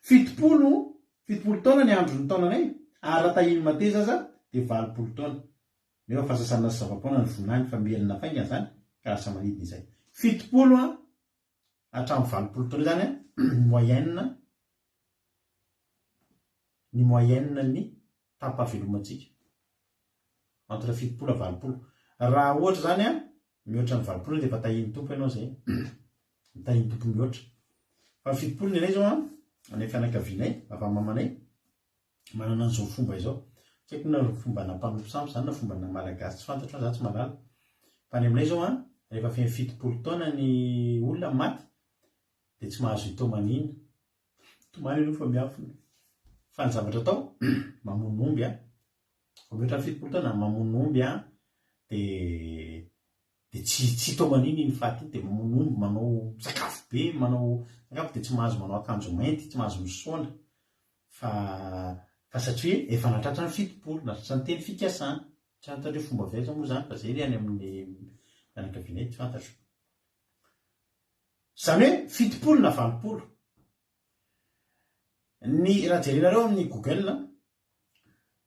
B: 70, 70 taona ny andron'ny taonanay, ary raha tahian'ny mateza aza, dia 80 taona. Nefa fahasasanana sy zava-poana ny voninahiny fa mihelina faingana izany, ka lasa manidina izay. 70 hatramin'ny 80 taona izany ny moyenne ny moyenne ny taham-pahavelomantsika. Entre 70 à 80. Raha ohatra izany an, mihoatra ny 80 dia efa tahian'ny Tompo ianao izay. Tahian'ny Tompo mihoatra. Fa ny 70 ny anay izao an, any amin'ny fianakavianay, avy amin'ny mamanay, manana an'izao fomba izao. Tsy haiko na fomba na mpanompo sampy izany na fomba na malagasy tsy fantatro an, za tsy mahalala. Fa any aminay izao an, rehefa feno 70 taona ny olona maty dia tsy mahazo hitomaniana. Tomany aloha fa miafina. Fa ny zavatra atao, mamono omby an, vao mihoatra ny 70 taona, mamono omby an, dia dia tsy tsy hitomanina iny faty iny, dia mamono omby, manao sakafo be, manao sakafo dia tsy mahazo manao akanjo mainty, tsy mahazo misaona. Fa fa satria efa nahatratra ny 70, nahatratra ny teny fikasana. Tsy fantatro hoe fomba avy aiza moa izany fa izay re any amin'ny fianakavianay tsy fantatro. Izany hoe 70 na 80. Ny raha jerenareo amin'ny Google,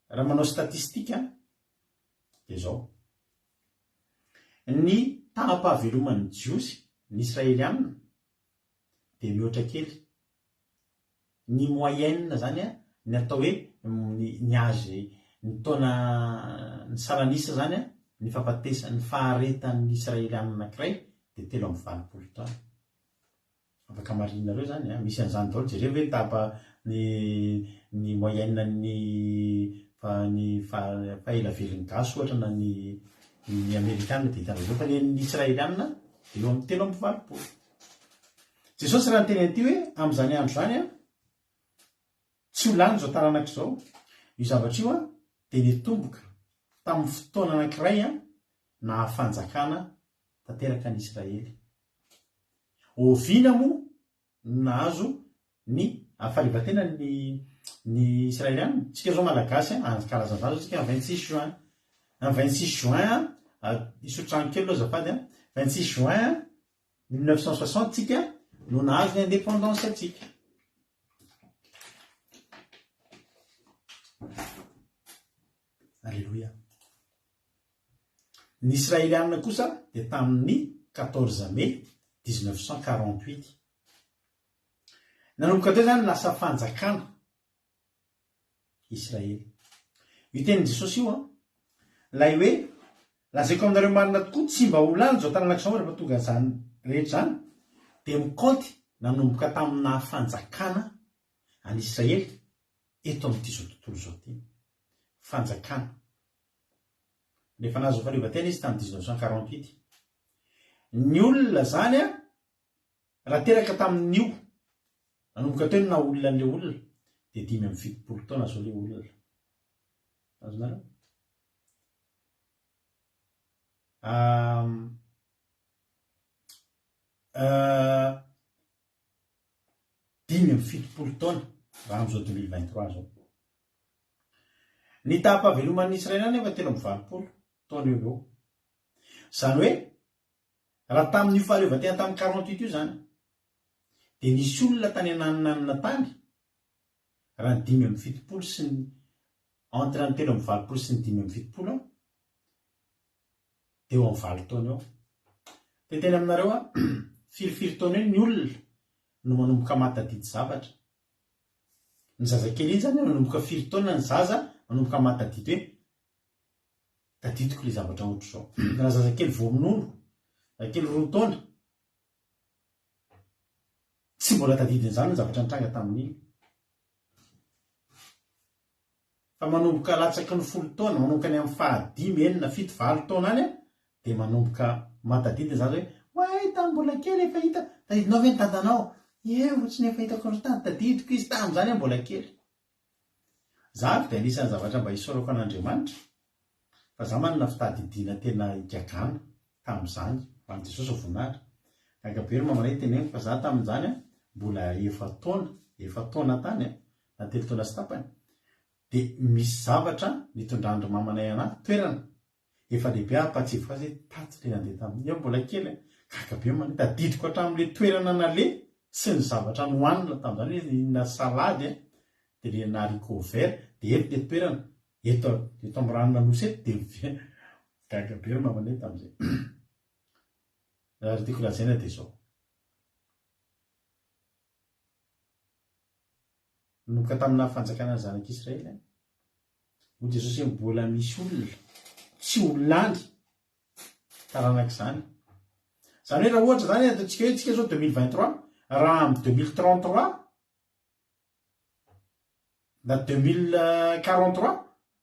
B: raha manao statistique dia izao. Ny taham-pahaveloman'ny Jiosy, ny Israelianina, dia mihoatra kely. Ny moyenne izany, ny atao hoe ny âge, ny taona, ny salan'isa izany, ny fahafatesan'ny, ny faharetan'ny Israelianina anankiray dia 83 taona. Afaka marihinareo izany an, misy an'izany daholo, jereo ve ny tapa ny ny moyenne ny fa ny fahela velon'ny gasy ohatra na ny ny amerikana dia hitanareo fa ny an'ny israeliana dia eo amin'ny 83. Jesosy raha niteny an'ity hoe amin'izany andro izany an, tsy ho lany izao taranaka izao, io zavatra io an dia nitomboka tamin'ny fotoana anankiray an naha fanjakana tanteraka an'i Israely. Oviana moa no nahazo ny fahaleovantena ny ny Israeliana? Tsika zao Malagasy an, ankalaza an'izany zao tsika ny 26 juin. Ny 26 juin, hisotro rano kely aloha azafady an, 26 juin 1960 tsika no nahazo ny indépendance antsika. Alléluia. Ny Israelianina kosa dia tamin'ny 14 mai 1948. Nanomboka teo izany lasa fanjakana Israely. Io tenin'i Jesosy io an, ilay hoe lazaiko aminareo marina tokoa tsy mba ho lany izao taranaka izao rehefa tonga izany rehetra izany dia mikaonty nanomboka tamin'ny naha fanjakana an'i Israely eto amin'ity izao tontolo izao ity. Fanjakana. Rehefa nahazo fahaleovantena izy tamin'ny 1948. Ny olona izany an, raha teraka tamin'io, nanomboka teo ny naha olona an'ilay olona, dia 75 taona izao ilay olona. Azonareo? Um, uh, 75 taona raha amin'izao 2023 izao. Ny taham-pahaveloman'ny Israely anefa 83 taona eo ho eo. Izany hoe raha tamin'io fahaleovantena tamin'ny 48 io izany dia nisy olona tany ananinanina tany raha ny 75 sy ny entre ny 83 sy ny 75 an dia eo amin'ny valo taona eo. Teteny aminareo aho, firifiry taona eo ny olona no manomboka mahatadidy zavatra. Ny zazakely iny zany manomboka firy taona ny zaza manomboka mahatadidy hoe tadidiko ilay zavatra ohatr'izao. Raha zazakely vao minono, zazakely roa taona, tsy mbola tadidiny izany ny zavatra nitranga tamin'iny. Fa manomboka latsaky ny folo taona, manomboka any amin'ny fahadimy, enina, fito, valo taona any dia manomboka mahatadidy ny zaza hoe oay tamin'ny mbola kely efa hita, tadidinao ve ny dadanao? Ie, ohatry ny efa hitako andro tany, tadidiko izy tamin'izany aho mbola kely. Za avy dia anisan'ny zavatra mba isaorako an'Andriamanitra fa za manana fitadidiana tena igagana tamin'izany, ho an'i Jesosy ny voninahitra. Gaga be ry mamanay teneniko fa za tamin'izany mbola efa-taona, efa-taona tany an, na telo taona sy tapany, dia misy zavatra nitondran-dry mamanay anah toerana, efa lehibe aho ampahatsiahiviko azy hoe taty le nandeha tamin'iny aho mbola kely an, gaga be mamanay, tadidiko hatramin'le toerana naleha sy ny zavatra nohanina tamin'izany hoe nihinana salady an, dia nihinana haricot vert, dia eto le toerana, eto eto amin'ny ranon'Anosy eto dia gaga be ry mamanay tamin'izay. Raha tiako lazaina dia izao. Nanomboka tamin'ny naha fanjakana ny zanak'Israely, hoy Jesosy hoe mbola misy olona tsy ho lany taranak'izany. Izany hoe raha ohatra izany ataontsika hoe tsika izao 2023, raha amin'ny 2033 na 2043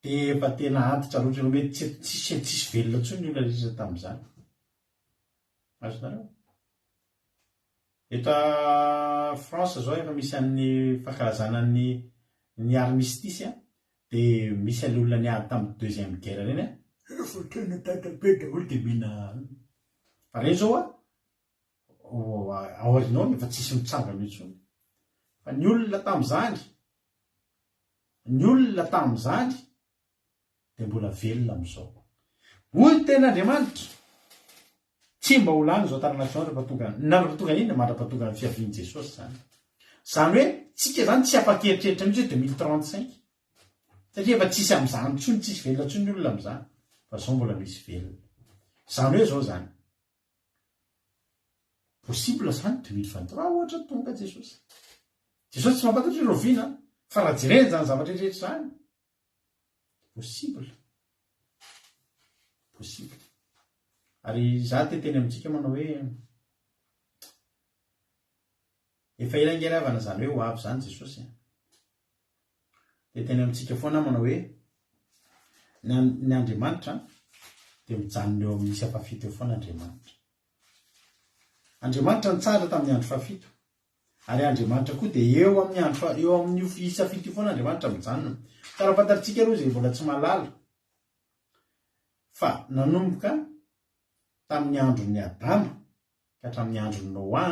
B: dia efa tena antitra loatra, efa mety tsy tsisy tsisy velona intsony ny olona rehetra tamin'izany. Azonareo? Eto France zao efa misy an'ny fankalazana ny ny armistice an, dia misy an'ilay olona niady tamin'ny deuxième guerre ireny an, efa tena dadabe daholo dia mena fa ireny zao an, aoriana ao efa tsisy mitsangana intsony. Fa ny olona tamin'izany, ny olona tamin'izany dia mbola velona amin'izao. Hoy ny tenin'Andriamanitra, Tsy mba ho lany izao taranaka izao mandra-pahatonga, mandra-pahatonga inona? Mandra-pahatonga ny fiavian'i Jesosy izany. Izany hoe, tsika izany tsy afaka-eritreritra mihitsy hoe 2035. Satria efa tsisy amin'izany intsony, tsisy velona intsony ny olona amin'izany. Fa izao mbola misy velona. Izany hoe izao izany. Possible izany 2023 ohatra tonga Jesosy. Jesosy tsy mampantatra hoe rahoviana, fa raha jerena izany zavatra rehetra izany, Possible. Possible. Ary za te teny amintsika manao hoe efa ela ange ry havana zany hoe ho avy zany Jesosy a. Te teny amintsika foana manao hoe ny Andriamanitra dia mijanona eo amin'ny isa fahafito eo foana Andriamanitra. Andriamanitra nitsahatra tamin'ny andro fahafito. Ary Andriamanitra koa dia eo amin'ny andro faha, eo amin'io isa fito io foana Andriamanitra mijanona. Tsara fantatritsika aloha izay mbola tsy mahalala fa nanomboka tamin'ny andron'i Adama ka hatramin'ny andron'i Noa,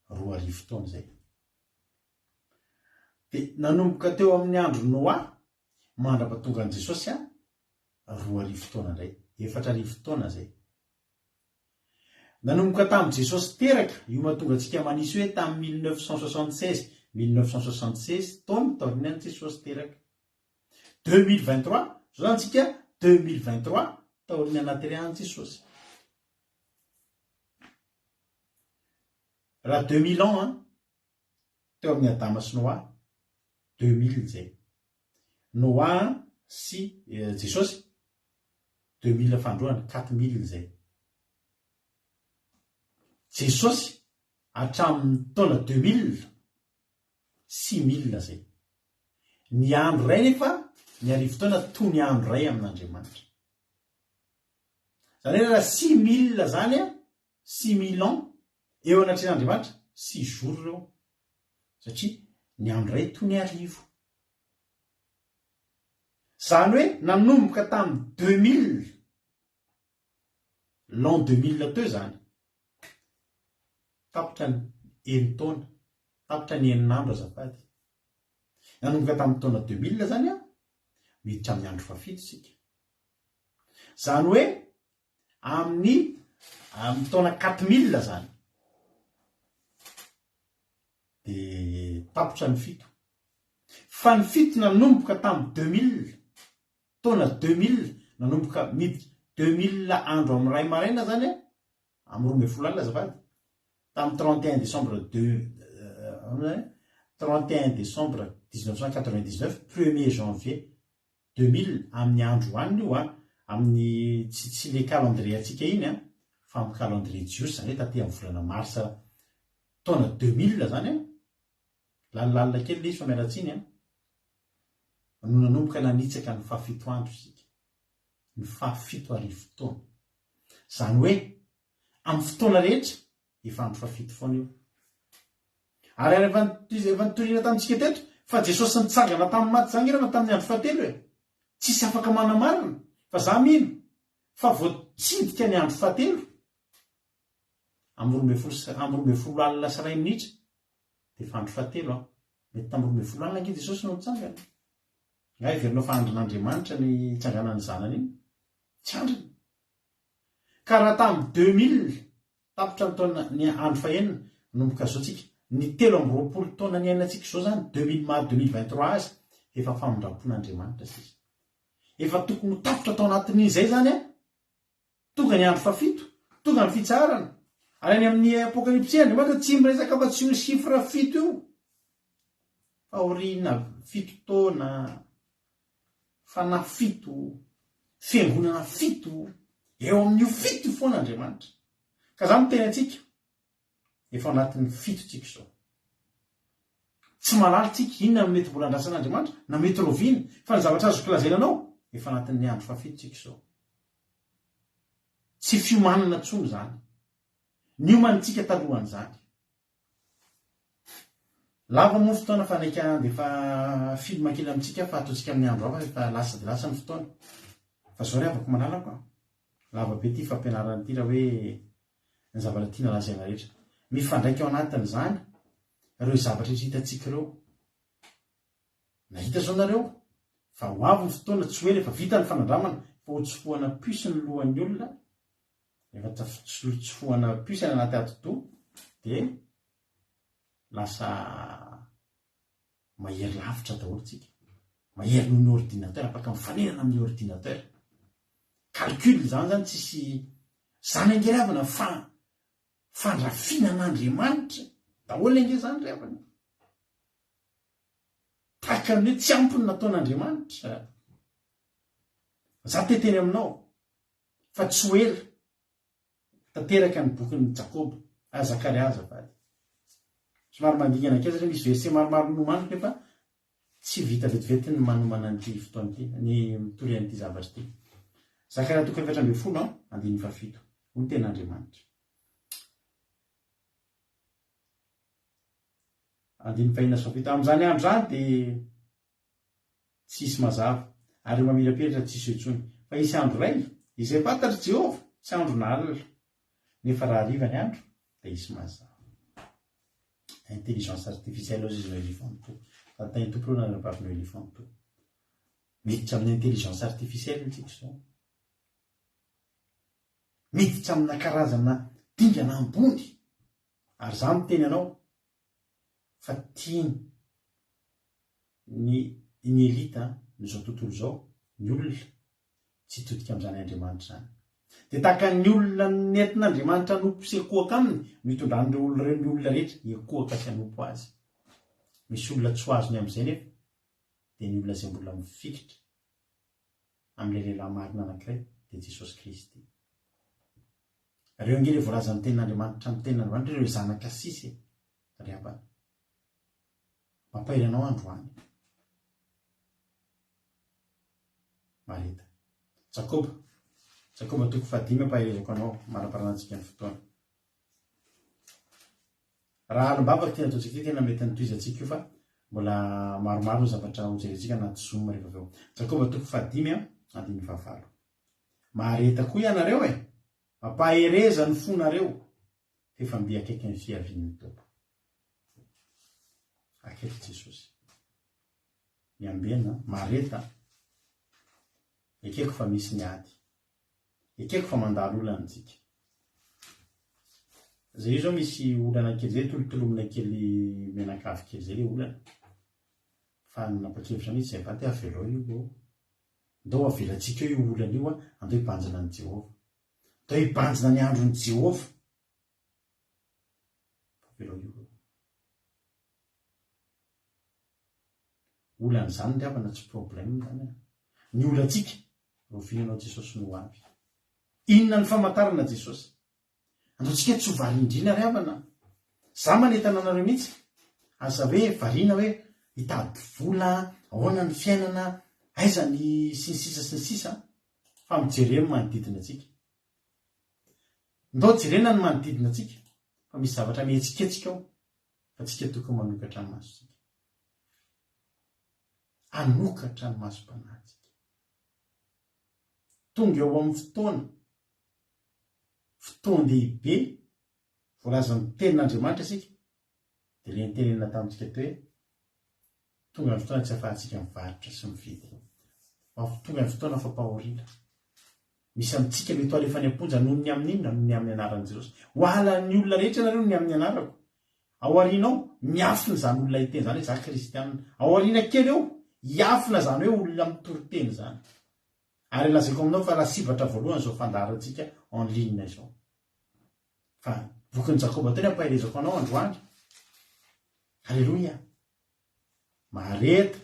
B: 2000 taona izay. Dia nanomboka teo amin'ny andron'i Noa mandra-pahatongan'i Jesosy, 2000 taona indray, 4000 taona izay. Nanomboka tamin'i Jesosy teraka, io mahatonga antsika manisy hoe tamin'ny 1976, 1976 taona taorianan'i Jesosy teraka. 2023, zao zany tsika 2023 taorian'ny anatrehan'i Jesosy. Raha 2000 ans an, teo amin'i Adama sy Noa, 2000 zay. Noa sy Jesosy, 2000 fandroany, 4000 izay. Jesosy hatramin'ny taona 2000, 6000 izay. Ny andro iray nefa, ny arivo taona toy ny andro iray amin'Andriamanitra. Izany hoe raha 6000 izany an, 6000 ans eo anatrehan'Andriamanitra, six jours ireo. Satria ny andro iray toy ny arivo. Izany hoe nanomboka tamin'ny 2000, l'an 2000 teo izany, tapitra ny enin-taona, tapitra ny enin'andro azafady. Nanomboka tamin'ny taona 2000 izany an, miditra amin'ny andro fahafito isika. Izany hoe amin'ny amin'ny taona 4000 izany dia tapitra ny fito. Fa ny fito nanomboka tamin'ny 2000, taona 2000, nanomboka miditra 2000 andro amin'ny iray maraina zany an, amin'ny 12 alina azafady, tamin'ny 31 décembre deux, ahoana zany? 31 décembre 1999, premier janvier 2000 amin'ny andro hoanina io an, amin'ny tsy tsy le calendrier antsika iny an, fa amin'ny calendrier jiosy, izany hoe taty amin'ny volana mars taona 2000 izany an, lalindalina kely le izy fa miala tsiny an, no nanomboka nanitsaka ny fahafito andro isika, ny fahafito arivo taona. Izany hoe amin'ny fotoana rehetra efa andro fahafito foana io. Ary ary efa efa nitoriana tamintsika teto fa Jesosy nitsangana tamin'ny maty izany angamba tamin'ny andro fahatelo e. Tsisy afaka manamarina fa za mino fa voatsidika ny andro fahatelo amin'ny 12 sy amin'ny 12 alina sy iray minitra dia efa andro fahatelo an. Mety tamin'ny 12 alina ange Jesosy no nitsangana. Nga heverinao fa andrin'Andriamanitra ny hitsanganan'ny zanany iny? Tsy andriny. Ka raha tamin'ny 2000 tapitra ny taona ny andro fahenina nanomboka zao tsika, ny 23 taona niainantsika izao zany 2000 maha 2023 azy efa famindrampon'Andriamanitra sisa. Efa tokony ho tapitra tao anatin'izay zany an, tonga ny andro fahafito, tonga ny fitsaharana. Ary any amin'ny Apokalypsy Andriamanitra tsy miresaka afa-tsy io chiffre fito io. Fahoriana fito taona, fanahy fito, fiangonana fito, eo amin'io fito io foana Andriamanitra. Ka za miteny antsika, efa ao anatin'ny fito tsika izao. Tsy mahalala tsika inona no mety mbola andrasan'Andriamanitra, na mety rahoviana, fa ny zavatra azoko lazaina anao, efa anatin'ny andro fahafito tsika izao. Tsy fiomanana intsony izany. Niomanitsika talohan'izany. Lava moa ny fotoana fa naika handefa film kely amintsika fa ataontsika amin'ny andro hafa efa lasa dia lasa ny fotoana. Fa zao ry havako malalako a! Lava be ity fampianarana ity raha hoe ny zavatra tiana lazaina rehetra. Mifandraika ao anatin'izany ireo zavatra rehetra hitantsika ireo. Nahita zao nareo fa ho avy ny fotoana tsy ho ela efa vita ny fanandramana fa ho tsofohana puce ny lohan'ny olona Rehefa tafitsofohana puce any anaty atidoha dia lasa mahery lavitra daholo tsika. Mahery noho ny ordinateur, afaka mifanena amin'ny ordinateur. Calcul zany zany tsisy zany ange ry havana fa fandrafiana an'Andriamanitra daholo ange zany ry havana. Tahaka ny hoe tsy ampy ny nataon'Andriamanitra. Za te teny aminao fa tsy ho ela tanteraka ny bokin'i Jakoba, ah Zakaria azafady. Somary mandingana kely satria misy verset maromaro nomaniko nefa tsy vita vetivety ny manomana an'ity fotoana ity, ny mitory an'ity zavatra ity. Zakaria toko 14 an, andininy fahafito. Hoy ny tenin'Andriamanitra. Andininy fahenina sy fahafito. Amin'izany andro izany dia Tsy hisy mazava, ary ireo mamirapiratra tsy hisy eo intsony. Fa hisy andro iray, izay fantatr'i Jehovah, tsy andro na alina. Nefa raha hariva ny andro, dia hisy mazava. Intelligence artificielle hozy izy Noelie Fanto. Tantay Tompo aloha nareo vavy Noelie Fanto. Miditra amin'ny intelligence artificielle tsika izao. Miditra amina karazana dingana ambony. Ary za miteny anao fa tiany ny ny elite ny izao tontolo izao, ny olona, tsy hitodika amin'izany Andriamanitra izany. Dia tahaka ny olona nentin'Andriamanitra hanompo sy hikohaka aminy no hitondran'ireo olona ireo ny olona rehetra hikohaka sy hanompo azy. Misy olona tsy ho azony amin'izay nefa, dia ny olona izay mbola mifikitra amin'ilay lehilahy marina anankiray, dia Jesosy Kristy. Ireo ange ilay voalazan'ny tenin'Andriamanitra amin'ny tenin'Andriamanitra ireo zanaka sisa e, ry havana. Mampahery anao androany. Marita. Jakoba. Jakoba toko fahadimy ampaherezako anao manaparanantsika ny fotoana. Raha alim-bavaka ity nataontsika ity tena mety nitohizantsika io fa mbola maromaro ny zavatra hojerentsika anaty zoom rehefa avy eo. Jakoba toko fahadimy andininy fahavalo. Mahareta koa ianareo e! Mampahereza ny fonareo f'efa mby akaiky ny fiavian'ny Tompo. Akaiky Jesosy. Miambena, mahareta. Ekeko fa misy ny ady. Ekeko fa mandalo olana tsika. Zay io zao misy olana kely zay, tolotolomina kely mianakavy kely zay le olana. Fa nanapa-kevitra mihitsy zay vaty avelao io. Ndao avelantsika eo io olana io, andao hibanjina an'i Jehovah. Ndao hibanjina ny andron'i Jehovah. Avelao io eo. Olana izany ry havana tsy problème izany an. Ny olantsika, rahoviana ianao Jesosy no ho avy? Inona ny famantarana Jesosy? Andao tsika tsy ho variandriana ry havana a! Za manentana anareo mihitsy, aza hoe variana hoe hitady vola, ahoana ny fiainana, aiza ny sy ny sisa sy ny sisa fa mijere ny manodidina antsika. Ndao jerena ny manodidina antsika fa misy zavatra mihetsiketsika ao fa tsika tokony manokatra ny masontsika. Hanokatra ny masom-panahintsika. Tonga eo amin'ny fotoana fotoan-dehibe voalazan'ny Tenin'Andriamanitra isika, dia ilay nitenenina tamintsika teo hoe, tonga ny fotoana tsy ahafahantsika mivarotra sy mividy. Tonga ny fotoana fampahoriana. Misy amintsika mety ho alefa any am-ponja noho ny amin'ny inona? Noho ny amin'ny anaran'i Jesosy. Ho halan'ny olona rehetra ianareo noho ny amin'ny anarako. Ao aoriana ao, miafina izany olona hiteny izany hoe za kristianina. Ao aoriana kely eo, hiafina izany hoe olona mitory teny izany. Ary lazaiko aminao fa lasibatra voalohany izao fandaharantsika en ligne izao. Fa bokin'i Jakoba teo ny ampaherezako anao androany. Aleloia. Mahareta.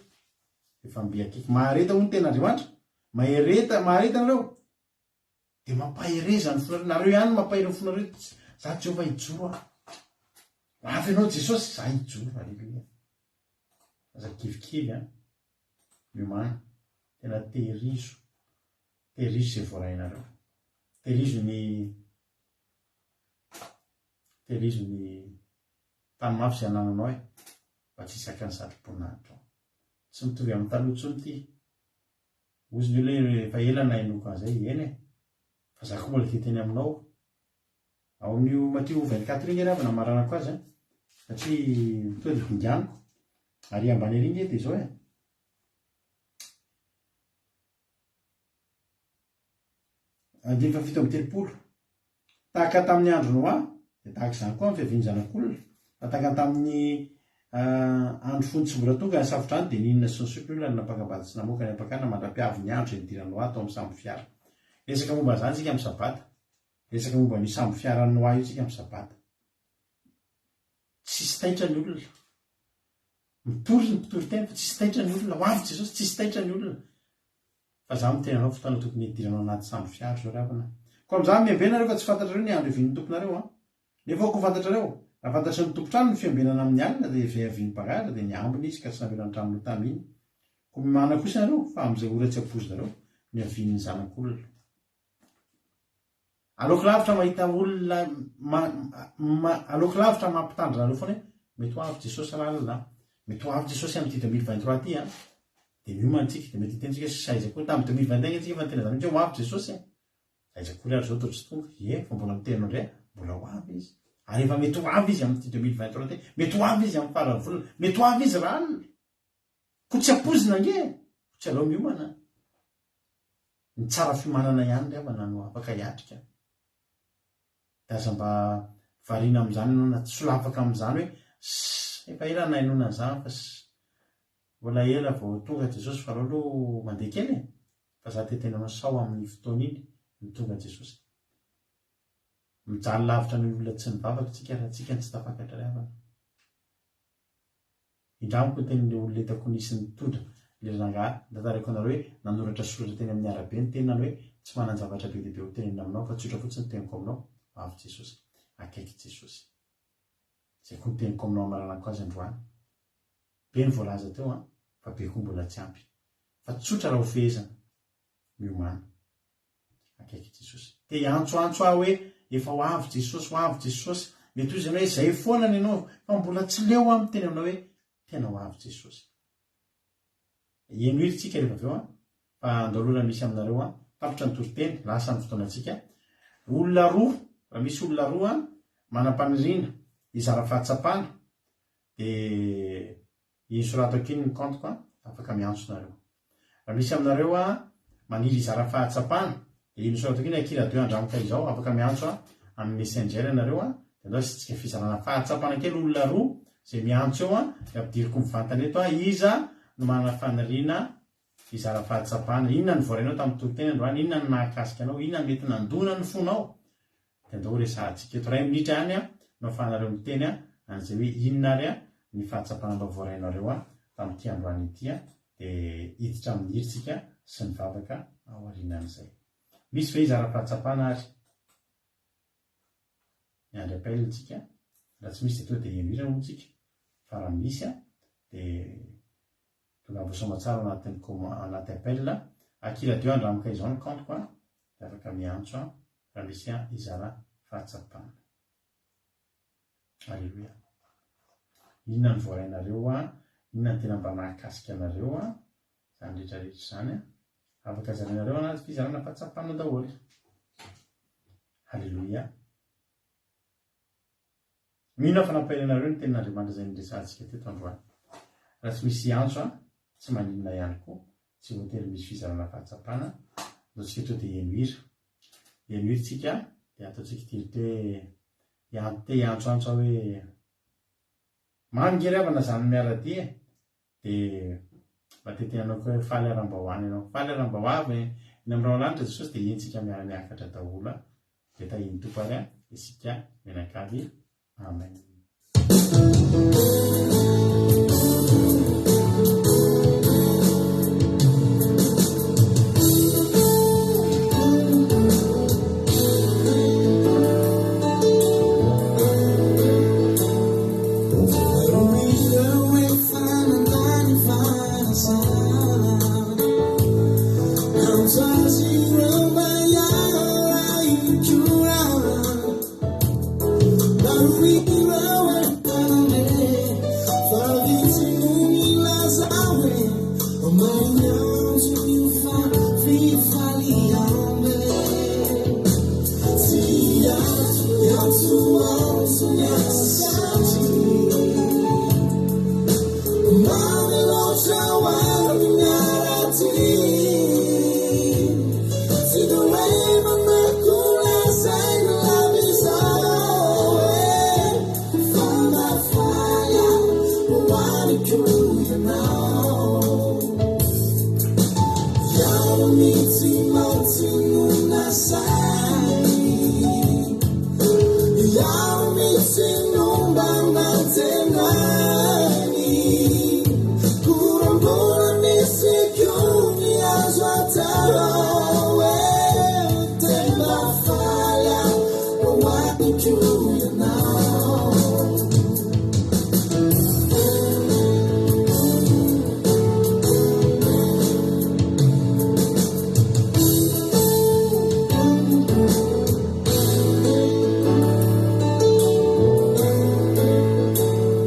B: Efa mby akaiky. Mahareta hoy ny tenin'Andriamanitra. Mahereta, mahareta nareo. Dia mampahereza ny fonareo. Nareo ihany no mampahery ny fonareo. Za Jehovah hijoro aho. Ho avy ianao Jesosy, za hijoro. Aleloia. Aza kivikivy an. Miomàna. Tena tehirizo. Tehirizo izay voarainareo. Tehirizo ny tehirizo ny tany mafy izay anananao e. Mba tsy hizaka ny satroboninahitra ao. Tsy mitovy amin'ny taloha intsony ity. Hozy ny olona hoe efa ela nahenoako an'izay. Eny e. Fa za koa mbola te hiteny aminao. Ao amin'io Matio 24 io nge ry havana amaranako azy an. Satria tonga dia dinganiko. Ary ambany ery nge dia izao e. Andininy faha 37. Tahaka tamin'ny andro Noa, dia tahaka izany koa amin'ny fiavian'ny Zanak'olona. Fa tahaka tamin'ny andro fony tsy mbola tonga ny safodrano dia nihinana sy nisotro ny olona ary nampaka-bady sy namoaka ny ampakana mandra-piavy ny andro izay nidiran'i Noa tao amin'ny sambo fiara. Resaka momba an'izany isika amin'ny Sabata. Resaka momba an'io sambo fiaran'i Noa io isika amin'ny Sabata. Tsisy taitra ny olona. Mitory ny mpitory teny fa tsisy taitra ny olona. Ho avy Jesosy, tsisy taitra ny olona. Fa za miteny anao fotoana tokony hidiranao anaty sambo fiara zao ry havana. Koa amin'izany miambena nareo fa tsy fantatrareo ny andro hiavian'ny Tomponareo an. Nefa aoka ho fantatrareo, raha fantatry ny tompon-trano ny fiambenana amin'ny alina dia izay hiavian'ny mpangalatra dia niambina izy ka tsy namela ny tranony ho taminy. Koa miomàna kosa ianareo fa amin'izay ora tsy ampoizinareo no hiavian'ny Zanak'olona. Aleoko lavitra mahita olona ma, ma, aleoko lavitra mampitandrina anareo foana hoe mety ho avy Jesosy rahalina an, mety ho avy Jesosy amin'ity 2023 ity an, dia miomana tsika, dia mety hiteny tsika hoe saiza koa, tamin'ny 2021 ange tsika efa niteny an'izany mihitsy hoe ho avy Jesosy e, aiza akory ary izao toa tsy tonga, ie, fa mbola miteny anao indray aho, mbola ho avy Izy, ary efa mety ho avy Izy amin'ity 2023 ity, mety ho avy Izy amin'ny faran'ny volana, mety ho avy Izy rahalina, koa tsy ampoizina ange e, koa tsy aleo miomana. Ny tsara fiomanana ihany ry havana no afaka hiatrika. Dia aza mba variana amin'izany ianao na solafaka amin'izany hoe ss efa ela nahenoana an'izany fa ss mbola ela vao tonga Jesosy fa aleo aloha mandeha kely e! Fa za te hiteny anao sao amin'ny fotoana iny no tonga Jesosy. Mijaly lavitra noho ny olona tsy nivavaka tsika raha tsika no tsy tafakatra ry havana. Indramiko ny tenin'ilay olona hitako nisy nitondra ilay rangahy notantaraiko anareo hoe nanoratra soratra teny amin'ny arabe ny tenany hoe tsy manan-javatra be dia be ho tenenina aminao fa tsotra fotsiny ny teniko aminao, avy Jesosy. Akaiky Jesosy. Izay koa ny teniko aminao hamaranako azy androany. Be ny voalaza teo an, fa be koa mbola tsy ampy. Fa tsotra raha ho fehezana. Miomàna. Akaiky Jesosy. Te hiantsoantso aho hoe efa ho avy Jesosy, ho avy Jesosy. Mety ho izy ianao hoe izay foana ny anao, fa mbola tsy leo aho miteny aminao hoe tena ho avy Jesosy. Heno hira tsika rehefa avy eo an, fa andao aloha raha misy aminareo an, tapitra ny toriteny, lasa ny fotoanantsika. Olona roa, raha misy olona roa an, manam-paniriana hizara fahatsapana, dia Iny soratako iny ny compte-ko an, afaka miantso nareo. Raha misy aminareo an, maniry hizara fahatsapana, dia iny soratako iny aky radio andramoka izao, afaka miantso an, amin'ny messenger ianareo an, dia andao asiantsika fizarana fahatsapana kely, olona roa izay miantso eo an, dia ampidiriko mivantana eto an, iza no manana faniriana hizara fahatsapana, inona no voarainao tamin'ny toriteny androany, inona no nahakasika anao, inona no mety nandona ny fonao, Dia andao horesahantsika eto iray minitra ihany no ahafahanareo miteny an'izay hoe inona ary ny fahatsapanareo voarainareo. tamin'ity androany ity an, dia hiditra amin'ny hira tsika sy ny vavaka aorianan'izay. Misy ve hizara fahatsapana ary? Miandry appel tsika, raha tsy misy dia tonga dia heno hira moa tsika, fa raha misy an, dia tongava soamatsara anatin'ny comment, anaty appel, aky radio andramoka izao ny compte-ko an, dia afaka miantso an, raha misy hizara fahatsapana. Aleloia. Inona no voarainareo an? Inona no tena mba nahakasika anareo an? Izany rehetra rehetra izany an. Afaka zarainareo anaty fizarana fahatsapana daholo. Aleloia. Mino aho fa nampahery anareo ny tenin'Andriamanitra izay niresahantsika teto androany. Raha tsy misy hiantso an, tsy maninona ihany koa, tsy voatery misy fizarana fahatsapana, ataontsika tonga dia heno hira. Heno hira tsika dia ataontsika ity hoe te hiantsoantso aho hoe mamy nge ry havana zany miara-dia e! Dia mba te te-hanao koa hoe faly aho raha mba ho any ianao, faly aho raha mba ho avy e! Eny amin'ny rahona lanitra Jesosy dia hentsika miara-miakatra daholo a! Dia tahian'ny Tompo ary isika mianakavy. Amen.